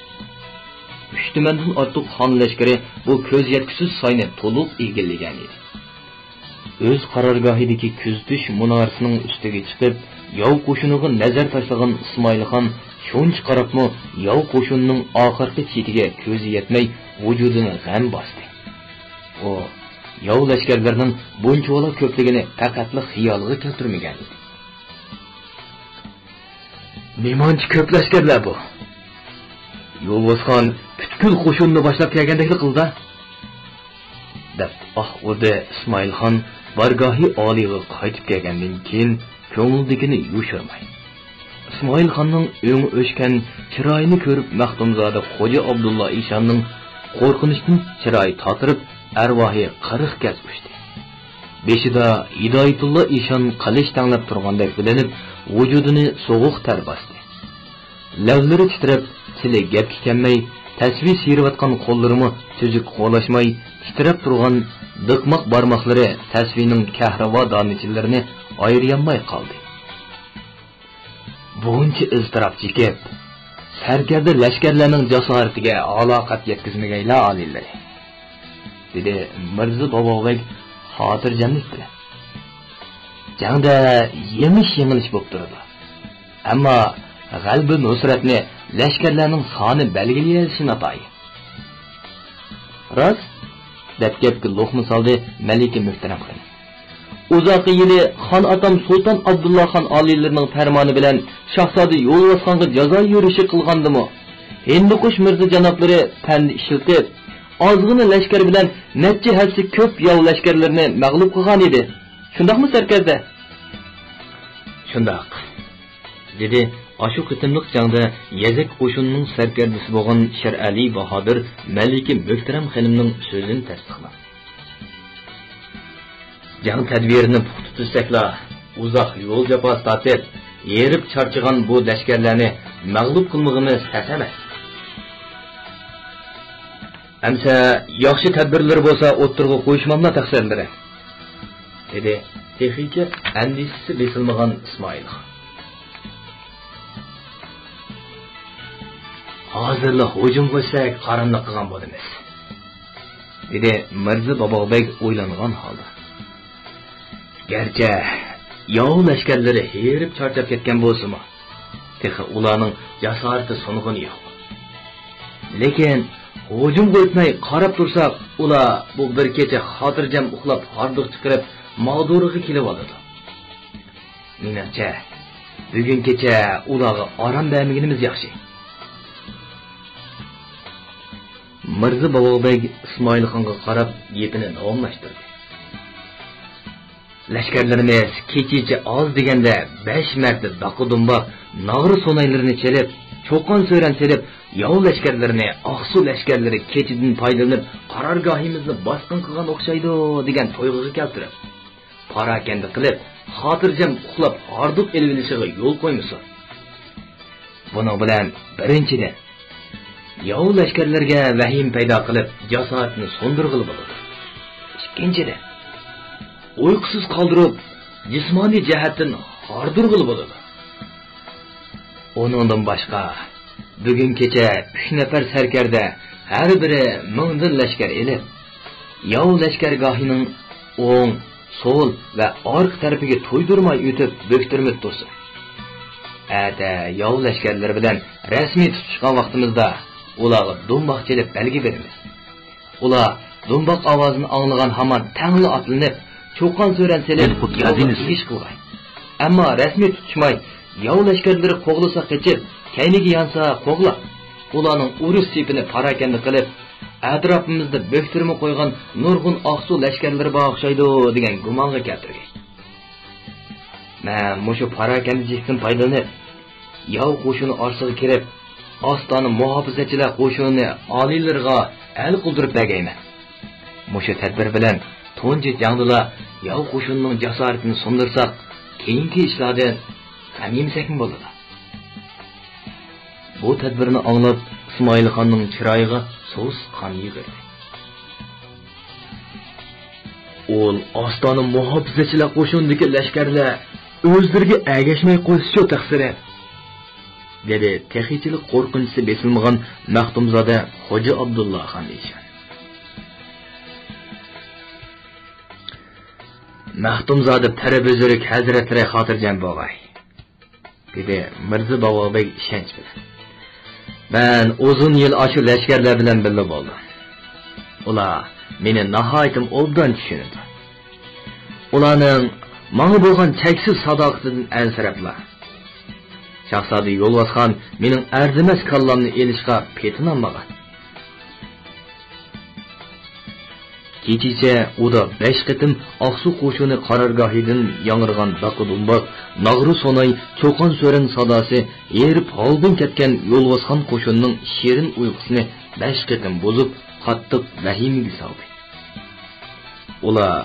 ئۈچ تۈمەندىن ئارتۇق خان لەشكىرى بۇ كۆز يەتكۈسىز ساينى تولۇق ئىگىلىگەن ئىدى. ئۆز قارارگاھىدىكى كۆزىتىش مۇنارىسىنىڭ ئۈستىگە چىقىپ، ياۋ قوشۇنىغا نەزەر تاشلىغان ئىسمائىل خان شۇنچە قاراپمۇ ياۋ قوشۇنىنىڭ ئاخىرقى چېتىگە كۆزى يەتمەي، ۋۇجۇدىنى غەم باستى. ئۇ ياۋ لەشكەرلىرىنىڭ بۇنچىۋالا كۆپلۈكىنى پەقەتلا خىيالىغا كەلتۈرمىگەنىدى. نېمانچە كۆپ لەشكەرلەر بۇ؟ يولۋاسخان پۈتكۈل قوشۇننى باشلاپ كەلگەندەكلا قىلدى، دەپ ئاھ ئۇردى ئىسمائىل خان بارگاھى ئالىيغا قايتىپ كەلگەندىن كېيىن كۆڭلىدىكىنى يوشۇرماي. ئىسمائىل خاننىڭ ئۆڭى ئۆچكەن چىرايىنى كۆرۈپ مەختۇمزادە خوجا ئابدۇللا ئىشاننىڭ قورقۇنچتىن چىرايى تاتىرىپ، ئەرۋاھى قىرىق گەز ئۇچتى. بېشىدا ھىدايىتۇللا ئىشان قىلىچ تەڭلەپ تۇرغاندەك بىلىنىپ، ۋۇجۇدىنى سوغۇق تەر باستى. لەۋلىرى تىترەپ، تىلى گەپكە كەلمەي، تەسۋى سىيرىۋاتقان قوللىرىمۇ تۈزۈك قولاشماي، تىترەپ تۇرغان دىقماق بارماقلىرى تەسۋىنىڭ كەھرىۋا دانىچىلىرىنى ئايرىيالماي قالدى. بۇنچە ئىزتىراپ چېكىپ، سەركەردە لەشكەرلەرنىڭ جاسارىتىگە ھالاقەت يەتكۈزمىگەيلا، ئالىيلىرى، دېدى مىرزا باباغبەگ خاتىرجەملىك بىلەن. جەڭدە يېڭىش-يېڭىلىش بولۇپ تۇرىدۇ. ئەمما غەلىبە-نۇسرەتنى لەشكەرلەرنىڭ سانى بەلگىلىيەلىشى ناتايىن. راست، دەپ گەپكە لوقما سالدى مەلىكە مۆھتەرەم خېنىم. ئۇزاقى يىلى خان ئاتام سۇلتان ئابدۇللا خان ئالىيلىرىنىڭ پەرمانى بىلەن شاھزادە يولۋاسخانغا جازا يۈرۈشى قىلغاندىمۇ، ھىندىقۇش مىرزا جانابلىرى پەندە ئىشلىتىپ، ئازغىنە لەشكەر بىلەن نەچچە ھەسسە كۆپ ياۋ لەشكەرلىرىنى مەغلۇپ قىلغان ئىدى. شۇنداقمۇ، سەركەردە؟ شۇنداق، دېدى ئاشۇ قېتىملىق جەڭدە يەزەك قوشۇنىنىڭ سەركەردىسى بولغان شىرئەلى باھادىر مەلىكە مۆھتەرەم خېنىمنىڭ سۆزىنى تەستىقلاپ. جەڭ تەدبىرىنى پۇختا تۈزسەكلا، ئۇزاق يول جاپاسى تارتىپ، ھېرىپ چارچىغان بۇ لەشكەرلەرنى مەغلۇپ قىلمىغىنىمىز تەس ئەمەس. ئەمسە ياخشى تەدبىرلىرى بولسا ئوتتۇرىغا قويۇشماملا تەقسىرلىرى، دېدى تېخىچە ئەندىشىسى بېسىلمىغان ئىسمائىل خان. ھازىرلا ھۇجۇم قىلساق قاراملىق قىلغان بولىمىز، دېدى مىرزا باباغبەگ ئويلانغان ھالدا. گەرچە ياۋ لەشكەرلىرى ھېرىپ چارچاپ كەتكەن بولسىمۇ، تېخى ئۇلارنىڭ جاسارىتى سۇنغىنى يوق. لېكىن ھۇجۇمغا ئۆتمەي قاراپ تۇرساق، ئۇلار بۇ بىر كېچە خاتىرجەم ئۇخلاپ ھاردۇق چىقىرىپ ماغدۇرىغا كېلىۋالىدۇ. مېنىڭچە، بۈگۈن كېچە ئۇلارغا ئارام بەرمىگىنىمىز ياخشى. مىرزا باباغبەگ ئىسمائىل خانغا قاراپ گېپىنى داۋاملاشتۇردى. لەشكەرلىرىمىز كېچىچە ئاز دېگەندە بەش مەرتە داقا دۇمباق، ناغرا سۇنايلىرىنى چېلىپ، چوقان سۆرەن سېلىپ، ياۋ لەشكەرلىرىنى ئاقسۇ لەشكەرلىرى كېچىدىن پايدىلىنىپ قارارگاھىمىزنى باسقۇن قىلغان ئوخشايدۇ دېگەن تۇيغۇغا كەلتۈرۈپ، پاراكەندە قىلىپ، خاتىرجەم ئۇخلاپ ھاردۇق ئېلىۋېلىشىغا يول قويمىسۇن. بۇنىڭ بىلەن بىرىنچىدىن، ياۋ لەشكەرلەرگە ۋەھىمە پەيدا قىلىپ، جاسارىتىنى سۇندۇرغىلى بولىدۇ. ئىككىنچىدىن، ئۇيقۇسىز قالدۇرۇپ، جىسمانىي جەھەتتىن ھاردۇرغىلى بولىدۇ. ئۇنىڭدىن باشقا، بۈگۈن كېچە ئۈچ نەپەر سەركەردە، ھەر بىرى مىڭدىن لەشكەر ئېلىپ، ياۋ لەشكەرگاھىنىڭ ئوڭ، سول ۋە ئارقا تەرىپىگە تويدۇرماي ئۆتۈپ، بۆكتۈرمىدە تۇرسۇن. ئەتە ياۋ لەشكەرلىرى بىلەن رەسمىي تۇتۇشقان ۋاقتىمىزدا، ئۇلارغا دۇمباق چېلىپ بەلگە بېرىمىز. ئۇلار دۇمباق ئاۋازىنى ئاڭلىغان ھامان تەڭلا ئاتلىنىپ، چۇقان-سۆرەن سېلىپ، يولغا ئېگىش قىلغاي. ئەمما رەسمىي تۇتۇشماي، ياۋ لەشكەرلىرى قوغلىسا قېچىپ، كەينىگە يانسا قوغلاپ، ئۇلارنىڭ ئۇرۇش سېپىنى پاراكەندە قىلىپ، ئەتراپىمىزدا بۆكتۈرمە قويغان نۇرغۇن ئاقسۇ لەشكەرلىرى بار ئوخشايدۇ، دېگەن گۇمانغا كەلتۈرگەي. مەن مۇشۇ پاراكەندىچىلىكتىن پايدىلىنىپ، ياۋ قوشۇنى ئارىسىغا كىرىپ، ئاستانە مۇھاپىزەتچىلەر قوشۇنىنى ئالىيلىرىغا ئەل قىلدۇرۇپ بەرگەيمەن. مۇشۇ تەدبىر بىلەن تۇنجى جەڭدىلا ياۋ قوشۇنىنىڭ جاسارىتىنى سۇندۇرساق، كېيىنكى ئىشلاردىن غەم يېمىسەكمۇ بولىدۇ. بۇ تەدبىرنى ئاڭلاپ، ئىسمائىلخاننىڭ چىرايىغا سۇس قان يۈگۈردى. ئۇل ئاستانە مۇھاپىزەتچىلەر قوشۇنىدىكى لەشكەرلەر ئۆزلىرىگە ئەگەشمەي قويسىچۇ تەقسىرى، دېدى تېخىچىلا قورقۇنچىسى بېسىلمىغان مەختۇمزادە خوجا ئابدۇللا خان ئىشان. مەختۇمزادە پىر بۈزرۈك ھەزرەتلىرى خاتىرجەم بولغاي. دېدى مىرزا باۋاق بەگ ئىشەنچ بىلەن. مەن ئۇزۇن يىل ئاشۇ لەشكەرلەر بىلەن بىللە بولدۇم. ئۇلار مېنى ناھايىتىم ئوبدان چۈشىنىدۇ. ئۇلارنىڭ ماڭا بولغان چەكسىز ساداقىتىدىن ئەنسىرەپلا، شاھزادە يولۋاسخان مېنىڭ ئەرزىمەس كاللامنى ئېلىشقا پېتىنالمىغان. كېچىچە ئۇدا بەش قېتىم ئاقسۇ قوشۇنى قارارگاھىدىن ياڭرىغان داقا دۇمباق، ناغرا سوناي، چوقان سۆرەن ساداسى ھېرىپ ھالدىن كەتكەن يولۋاسخان قوشۇنىنىڭ شېرىن ئۇيقۇسىنى بەش قېتىم بۇزۇپ، قاتتىق ۋەھىمىگە سالدى. ئۇلار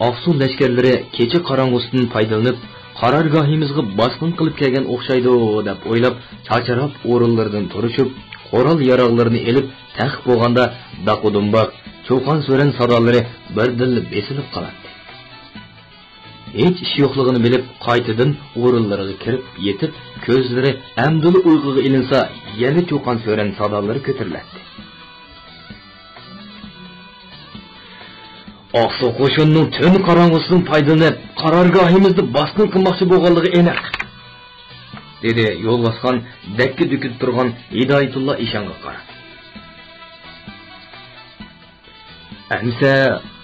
ئاقسۇ لەشكەرلىرى كېچە قاراڭغۇسىدىن پايدىلىنىپ، قارارگاھىمىزغا باسقۇن قىلىپ كەلگەن ئوخشايدۇ، دەپ ئويلاپ، چاچراپ ئورۇنلىرىدىن تۇرۇشۇپ، قورال-ياراغلىرىنى ئېلىپ، تەخت بولغاندا داقا دۇمباق، چوقان سۆرەن سادالىرى بىردىنلا بېسىلىپ قالاتتى. ھېچ ئىش يوقلۇقىنى بىلىپ، قايتىدىن ئورۇنلىرىغا كىرىپ يېتىپ، كۆزلىرى ئەمدىلا ئۇيقۇغا ئىلىنسا، يەنە چوقان سۆرەن سادالىرى كۆتۈرۈلەتتى. ئاقسۇ قوشۇنىنىڭ تۈن قاراڭغۇسىدىن پايدىلىنىپ، قارارگاھىمىزنى باسقۇن قىلماقچى بولغانلىقى ئېنىق، دېدى يولۋاسخان دەككە دۈكۈپ تۇرغان ھىدايەتۇللا ئىشانغا قاراپ. ئەمسە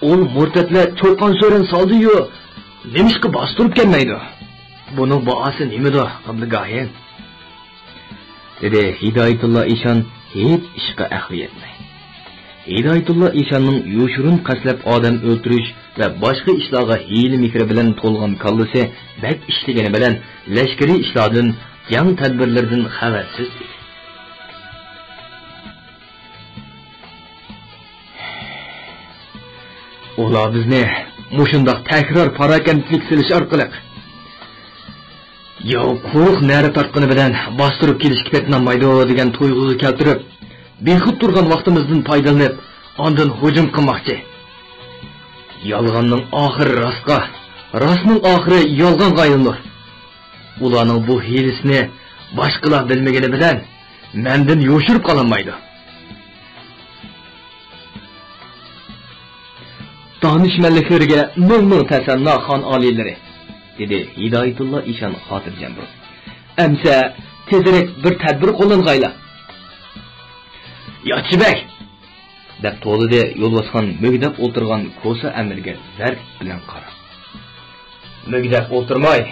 ئۇ مۇرتەتلەر چوقان سۆرەن سالدىيۇ، نېمىشقا باستۇرۇپ كەلمەيدۇ؟ بۇنىڭ باھاسى نېمىدۇ، ئابلىگاھىم؟ دېدى ھىدايەتۇللا ئىشان ھېچ ئىشقا ئەقلى يەتمەي. ھىدايەتۇللا ئىشاننىڭ يوشۇرۇن قەستلەپ ئادەم ئۆلتۈرۈش ۋە باشقا ئىشلارغا ھىيلە-مىكرى بىلەن تولغان كاللىسى بەك ئىشلىگىنى بىلەن، لەشكىرىي ئىشلاردىن، جەڭ تەدبىرلىرىدىن خەۋەرسىز ئىدى. ئۇلار بىزنى مۇشۇنداق تەكرار پاراكەندىچىلىك سېلىش ئارقىلىق، ياۋ قۇرۇق نەرە تارتقىنى بىلەن باستۇرۇپ كېلىشكە پېتىنالمايدۇ دېگەن تۇيغۇغا كەلتۈرۈپ، بىخۇد تۇرغان ۋاقتىمىزدىن پايدىلىنىپ، ئاندىن ھۇجۇم قىلماقچى. يالغاننىڭ ئاخىرى راستقا، راستنىڭ ئاخىرى يالغانغا ئايلىنىدۇ. ئۇلارنىڭ بۇ ھىيلىسىنى باشقىلار بىلمىگىنى بىلەن مەندىن يوشۇرۇپ قالالمايدۇ. دانىشمەنلىكلىرىگە مىڭ-مىڭ تەسەننا، خان ئالىيلىرى، دېدى ھىدايەتۇللا ئىشان خاتىرجەم بولۇپ. ئەمسە تېزرەك بىر تەدبىر قوللانغايلا. ياخشى بەگ! دەپ توۋلىدى يولۋاسخان مۈگدەپ ئولتۇرغان كوسا ئەمىرگە زەرب بىلەن قاراپ. مۈگدەپ ئولتۇرماي،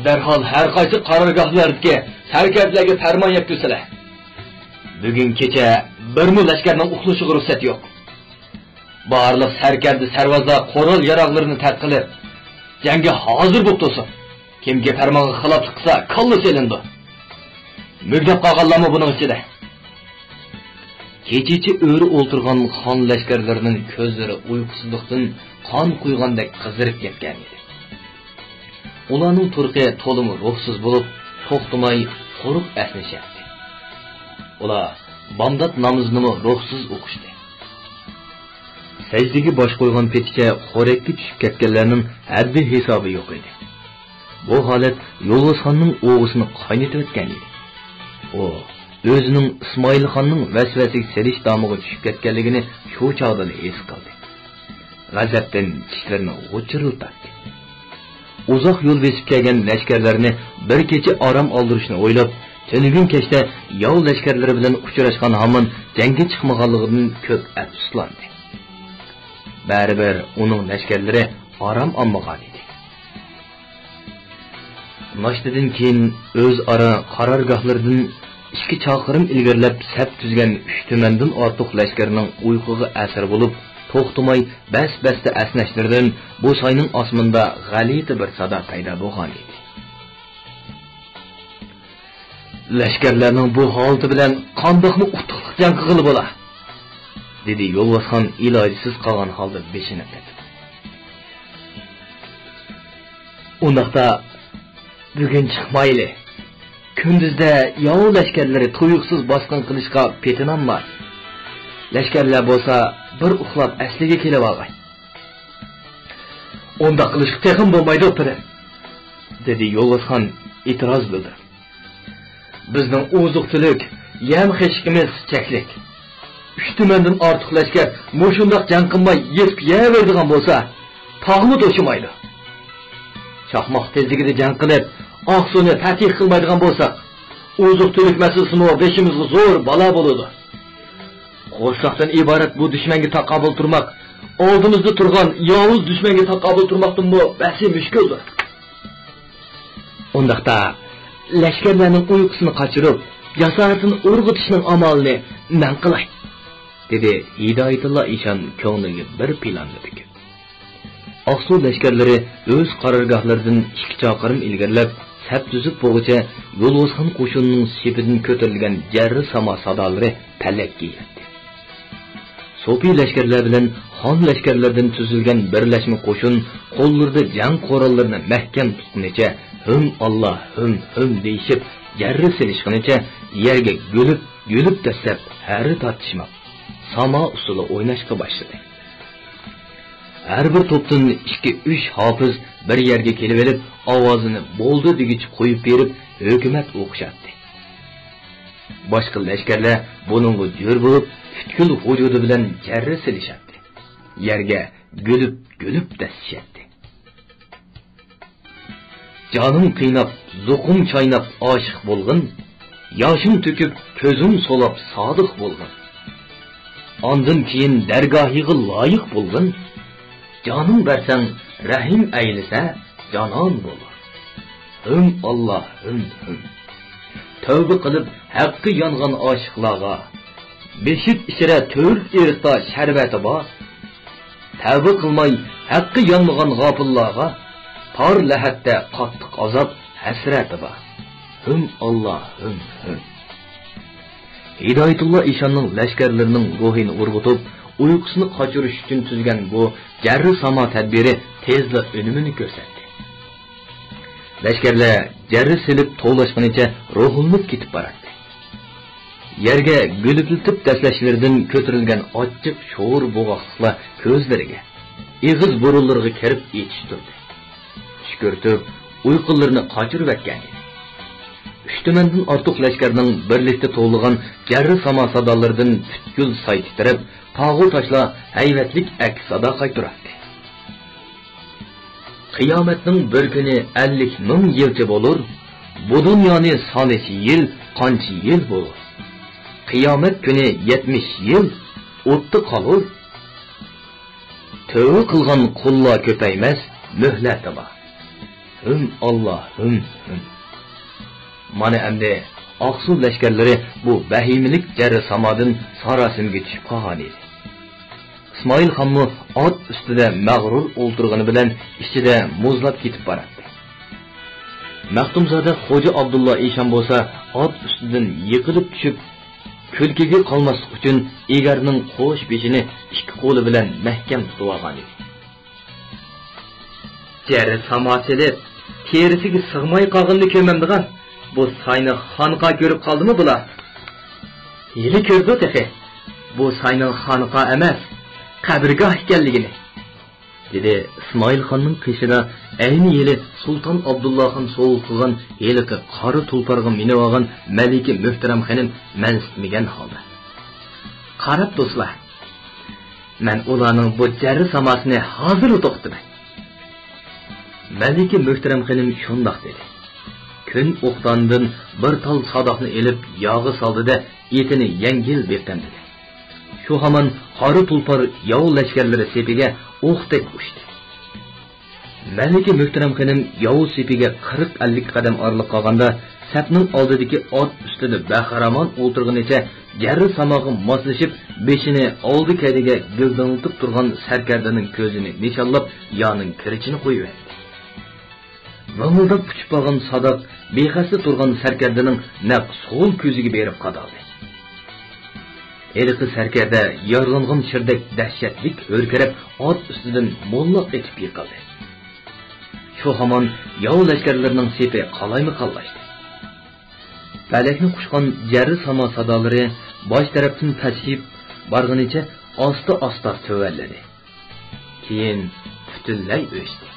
دەرھال ھەر قايسى قارارگاھلاردىكى سەركەردىلەرگە پەرمان يەتكۈزسىلە. بۈگۈن كېچە بىرمۇ لەشكەرنىڭ ئۇخلىشىغا رۇخسەت يوق. بارلىق سەركەردە سەرۋازلار قورال-ياراغلىرىنى تەرتقىلىپ، جەڭگە ھازىر بولۇپ تۇرسۇن. كىمكى پەرمانغا خىلاپلىق قىلسا، كاللىسى ئېلىنىدۇ. مۈگدەپ قالغانلارمۇ بۇنىڭ ئىچىدە. كېچىچە ئۆرە ئولتۇرغان خان لەشكەرلىرىنىڭ كۆزلىرى ئۇيقۇسىزلىقتىن قان قۇيغاندەك قىزىرىپ كەتكەن ئىدى. ئۇلارنىڭ تۇرقى تولىمۇ روھسىز بولۇپ، توختىماي قۇرۇق ئەسنىشەتتى. ئۇلار بامدات نامىزىنىمۇ روھسىز ئوقۇشتى. سەجدىگە باش قويغان پېتىچە خورەككە چۈشۈپ كەتكەنلەرنىڭ ھەددى-ھېسابى يوق ئىدى. بۇ ھالەت يولۋاسخاننىڭ ئوغىسىنى قاينىتىۋەتكەن ئىدى. ئۇ ئۆزىنىڭ ئىسمائىلخاننىڭ ۋەسۋەسىگە سېلىش دامىغا چۈشۈپ كەتكەنلىكىنى شۇ چاغدىلا ھېس قىلدى. غەزەپتىن چىشلىرىنى غۇچۇرلىتاتتى. ئۇزاق يول بېسىپ كەلگەن لەشكەرلەرنى بىر كېچە ئارام ئالدۇرۇشنى ئويلاپ، تۈنۈگۈن كەچتە ياۋ لەشكەرلىرى بىلەن ئۇچراشقان ھامان جەڭگە چىقمىغانلىقىدىن كۆپ ئەپسۇسلاندى. بەرىبىر ئۇنىڭ لەشكەرلىرى ئارام ئالمىغان ئىدى. ناشتىدىن كېيىن ئۆزئارا قارارگاھلىرىدىن ئىككى چاقىرىم ئىلگىرىلەپ سەپ تۈزگەن ئۈچ تۈمەندىن ئارتۇق لەشكەرنىڭ ئۇيقۇغا ئەسىر بولۇپ، توختىماي بەس-بەستە ئەسنەشلىرىدىن بۇ ساينىڭ ئاسمىنىدا غەلىتە بىر سادا پەيدا بولغان ئىدى. لەشكەرلەرنىڭ بۇ ھالىتى بىلەن قانداقمۇ ئۇتۇقلۇق جەڭ قىلغىلى بولا؟ دېدى يولۋاسخان ئىلاجسىز قالغان ھالدا بېشىنى قېتىپ. ئۇنداقتا بۈگۈن چىقمايلى. كۈندۈزدە ياۋ لەشكەرلىرى تۇيۇقسىز باسقۇن قىلىشقا پېتىنالماس. لەشكەرلەر بولسا بىر ئۇخلاپ ئەسلىگە كېلىۋالغاي. ئۇنداق قىلىشقا تېخىمۇ بولمايدۇ، پىرىم، دېدى يولۋاسخان ئېتىراز بىلدۈرۈپ. بىزنىڭ ئوزۇق-تۈلۈك، يەم-خەشىكىمىز چەكلىك. ئۈچ تۈمەندىن ئارتۇق لەشكەر مۇشۇنداق جەڭ قىلماي يېتىپ يەۋېرىدىغان بولسا، تاغمۇ توشىمايدۇ. چاقماق تېزلىكىدە جەڭ قىلىپ، ئاقسۇنى پەتھى قىلمايدىغان بولساق، ئوزۇق-تۈلۈك مەسىلىسىمۇ بېشىمىزغا زور بالا بولىدۇ. قورساقتىن ئىبارەت بۇ دۈشمەنگە تاقابىل تۇرماق، ئالدىمىزدا تۇرغان ياۋۇز دۈشمەنگە تاقابىل تۇرماقتىنمۇ بەسى مۈشكۈلدۇر. ئۇنداقتا، لەشكەرلەرنىڭ ئۇيقۇسىنى قاچۇرۇپ، جاسارىتىنى ئۇرغۇتۇشنىڭ ئامالىنى مەن قىلاي، دېدى ھىدايەتۇللا ئىشان كۆڭلىگە بىر پىلاننى پۈكۈپ. ئاقسۇ لەشكەرلىرى ئۆز قارارگاھلىرىدىن ئىككى چاقىرىم ئىلگىرىلەپ، سەپ تۈزۈپ بولغۇچە، يولۋاسخان قوشۇنىنىڭ سېپىدىن كۆتۈرۈلگەن جەررە ساما سادالىرى پەلەككە يەتتى. سوپى لەشكەرلەر بىلەن خان لەشكەرلىرىدىن تۈزۈلگەن بىرلەشمە قوشۇن قوللىرىدا جەڭ قوراللىرىنى مەھكەم تۇتقىنىچە، ھىم ئاللا، ھىم، ھىم دېيىشىپ، جەررە سېلىشقىنىچە يەرگە گۈلۈپ، گۈلۈپ دەسسەپ ھەرە تارتىشماق، ساما ئۇسسۇلى ئويناشقا باشلىدى. ھەر بىر توپتىن ئىككى-ئۈچ ھاپىز بىر يەرگە كېلىۋېلىپ، ئاۋازىنى بولدى دېگۈچە قويۇپ بېرىپ، ھۆكۈمەت ئوقۇشاتتى. باشقا لەشكەرلەر بۇنىڭغا جۆر بولۇپ، پۈتكۈل ۋۇجۇدى بىلەن جەررە سېلىشاتتى. يەرگە گۈلۈپ-گۈلۈپ دەسسىشەتتى. جانىم قىيناپ، زوقۇم چايناپ ئاشىق بولغىن، ياشىم تۆكۈپ، كۆزۈم سولاپ سادىق بولغىن. ئاندىن كېيىن دەرگاھىغا لايىق بولغىن، جانىم بەرسەڭ رەھىم ئەيلىسە جانان بولۇر. ھىم ئاللا، ھىم، ھىم. تەۋبە قىلىپ ھەققى يانغان ئاشىقلارغا، بېشىپ ئىچرە تۆرت ئېرىقتا شەربەتى بار. تەۋبە قىلماي ھەققى يانمىغان غاپىللارغا، تار لەھەتتە قاتتىق ئازاب، ھەسرەتى بار. ھىم ئاللا، ھىم، ھىم. ھىدايەتۇللا ئىشاننىڭ لەشكەرلىرىنىڭ روھىنى ئۇرغۇتۇپ، ئۇيقۇسىنى قاچۇرۇش ئۈچۈن تۈزگەن بۇ جەررى ساما تەدبىرى تېزلا ئۈنۈمىنى كۆرسەتتى. لەشكەرلەر جەررى سېلىپ توۋلاشقىنىچە روھلىنىپ كېتىپ باراتتى. يەرگە گۈلۈپلىتىپ دەسسەشلىرىدىن كۆتۈرۈلگەن ئاچچىق شور بوغۇقلۇقلار كۆزلىرىگە، ئېغىز بۇرۇنلىرىغا كىرىپ يېتىشتۈردى. چۈش كۆرۈتۈپ، ئۇيقۇلىرىنى قاچۇرۇۋەتكەن ئىدى. ئۈچ تۈمەندىن ئارتۇق لەشكەرنىڭ بىرلىكتە توۋلىغان جەررى ساما سادالىرىدىن پۈتكۈل ساي تىترەپ، تاغۇ تاشلار ھەيۋەتلىك ئەكس سادا قايتۇراتتى. قىيامەتنىڭ بىر كۈنى ئەللىك مىڭ يىلچە بولۇر، بۇ دۇنيانى سانىش يىل قانچە يىل بولۇر؟ قىيامەت كۈنى يەتمىش يىل ئوتتا قالۇر. تۆۋە قىلغان قۇللار كۆپەيمەس، مۆھلەتى بار. ھىم، ئاللا، ھىم، ھىم. مانا ئەمدى ئاقسۇ لەشكەرلىرى بۇ ۋەھىمىلىك جەررى سامادىن ساراسىمىگە چۈشۈپ قالغان ئىدى. ئىسمائىل خانمۇ ئات ئۈستىدە مەغرۇر ئولتۇرغىنى بىلەن ئىچىدە مۇزلاپ كېتىپ باراتتى. مەختۇمزادە خوجا ئابدۇللا ئىشان بولسا ئات ئۈستىدىن يىقىلىپ چۈشۈپ، كۈلكىگە قالماسلىق ئۈچۈن ئېگەرنىڭ قوش بېشىنى ئىككى قولى بىلەن مەھكەم تۇتۇۋالغان ئىدى. جەررى ساما سېلىپ، تېرىسىگە سىغماي قالغىنىنى كۆرمەمدىغان، بۇ ساينى خانقا كۆرۈپ قالدىمۇ بۇلار؟ ھېلى كۆردى تېخى، بۇ ساينىڭ خانقا ئەمەس، قەبرىگاھ ئىكەنلىكىنى، دېدى ئىسمائىل خاننىڭ قېشىدا ئەينى ھېلى سۇلتان ئابدۇللا خان سوۋغا قىلغان ھېلىقى قارا تۇلپارغا مىنىۋالغان مەلىكە مۆھتەرەم خېنىم مەنسىتمىگەن ھالدا. قاراپ دوستلار، مەن ئۇلارنىڭ بۇ جەررى ساماسىنى ھازىرلا توختىتىمەن. مەلىكە مۆھتەرەم خېنىم شۇنداق دېدى. كۈن ئوقداندىن بىر تال ساداقنى ئېلىپ ياغا سالدى-دە، ئېتىنى يەڭگىل بېقىندىدى. شۇ ھامان قارا تۇلپار ياۋ لەشكەرلىرى سېپىگە ئوقتەك ئۇچتى. مەلىكە مۆھتەرەم خېنىم ياۋ سېپىگە قىرىق ئەللىك قەدەم ئارىلىق قالغاندا، سەپنىڭ ئالدىدىكى ئات ئۈستىدە بەخىرامان ئولتۇرغىنىچە جەررى ساماغا ماسلىشىپ، بېشىنى ئالدى كەينىگە گىلدىڭلىتىپ تۇرغان سەركەردىنىڭ كۆزىنى نىشانلاپ، يانىڭ كىرىچىنى قويۇۋەتتى. ۋىڭىلداپ ئۇچۇپ بارغان ساداق بىخەستە تۇرغان سەركەردىنىڭ نەق سول كۆزىگە بېرىپ قادالدى. ھېلىقى سەركەردە يارىلانغان شىردەك دەھشەتلىك ھۆركىرەپ، ئات ئۈستىدىن موللاق ئېتىپ يىقىلدى. شۇ ھامان ياۋ لەشكەرلىرىنىڭ سېپى قالايمىقانلاشتى. پەلەكنى قۇچقان جەررى ساما سادالىرى باش تەرەپتىن پەسىيىپ بارغىنىچە ئاستا-ئاستا تۆۋەنلىدى. كېيىن پۈتۈنلەي ئۆچتى.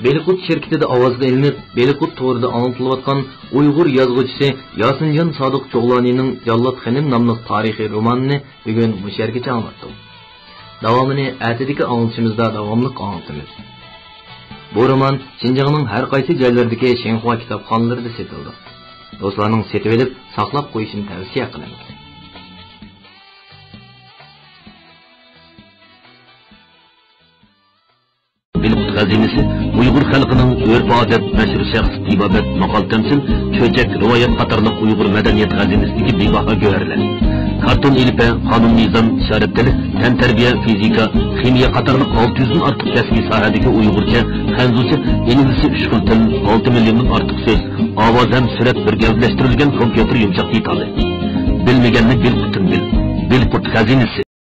بېلىققۇت شىركىتىدە ئاۋازغا ئېلىنىپ، بېلىققۇت تورىدا ئاڭلىتىلىۋاتقان ئۇيغۇر يازغۇچىسى ياسىنجان سادىق جوغلانىنىڭ جاللات خېنىم ناملىق تارىخىي رومانىنى بۈگۈن مۇشۇ يەرگىچە ئاڭلاتتۇق. داۋامىنى ئەتىدىكى ئاڭلىتىشىمىزدا داۋاملىق ئاڭلىتىمىز. بۇ رومان شىنجاڭنىڭ ھەر قايسى جايلىرىدىكى شىنخۇا كىتابخانىلىرىدا سېتىلىدۇ. دوستلارنىڭ سېتىۋېلىپ ساقلاپ قويۇشىنى تەۋسىيە قىلىمىز. بېلىققۇت خەزىنىسى ئۇيغۇر خەلقىنىڭ ئۆرپ-ئادەت، مەشھۇر شەخس، تېبابەت، ماقال-تەمسىل، چۆچەك، رىۋايەت قاتارلىق ئۇيغۇر مەدەنىيەت خەزىنىسىدىكى بىباھا گۆھەرلەر. كارتون ئېلىپبە، قانۇن-مىزان، ئىشارەت تىلى، تەنتەربىيە، فىزىكا، خىمىيە قاتارلىق ئالتە يۈزدىن ئارتۇق كەسپىي ساھەدىكى ئۇيغۇرچە، خەنزۇچە، ئىنگلىزچە ئۈچ خىل تىل، ئالتە مىليوندىن ئارتۇق سۆز، ئاۋاز ھەم سۈرەت بىر گەۋدىلەشتۈرۈلگەن كومپيۇتېر يۇمشاق دېتالى. بىلمىگەننى بىلقۇتتىن بىل. بىلقۇت خەزىنىسى.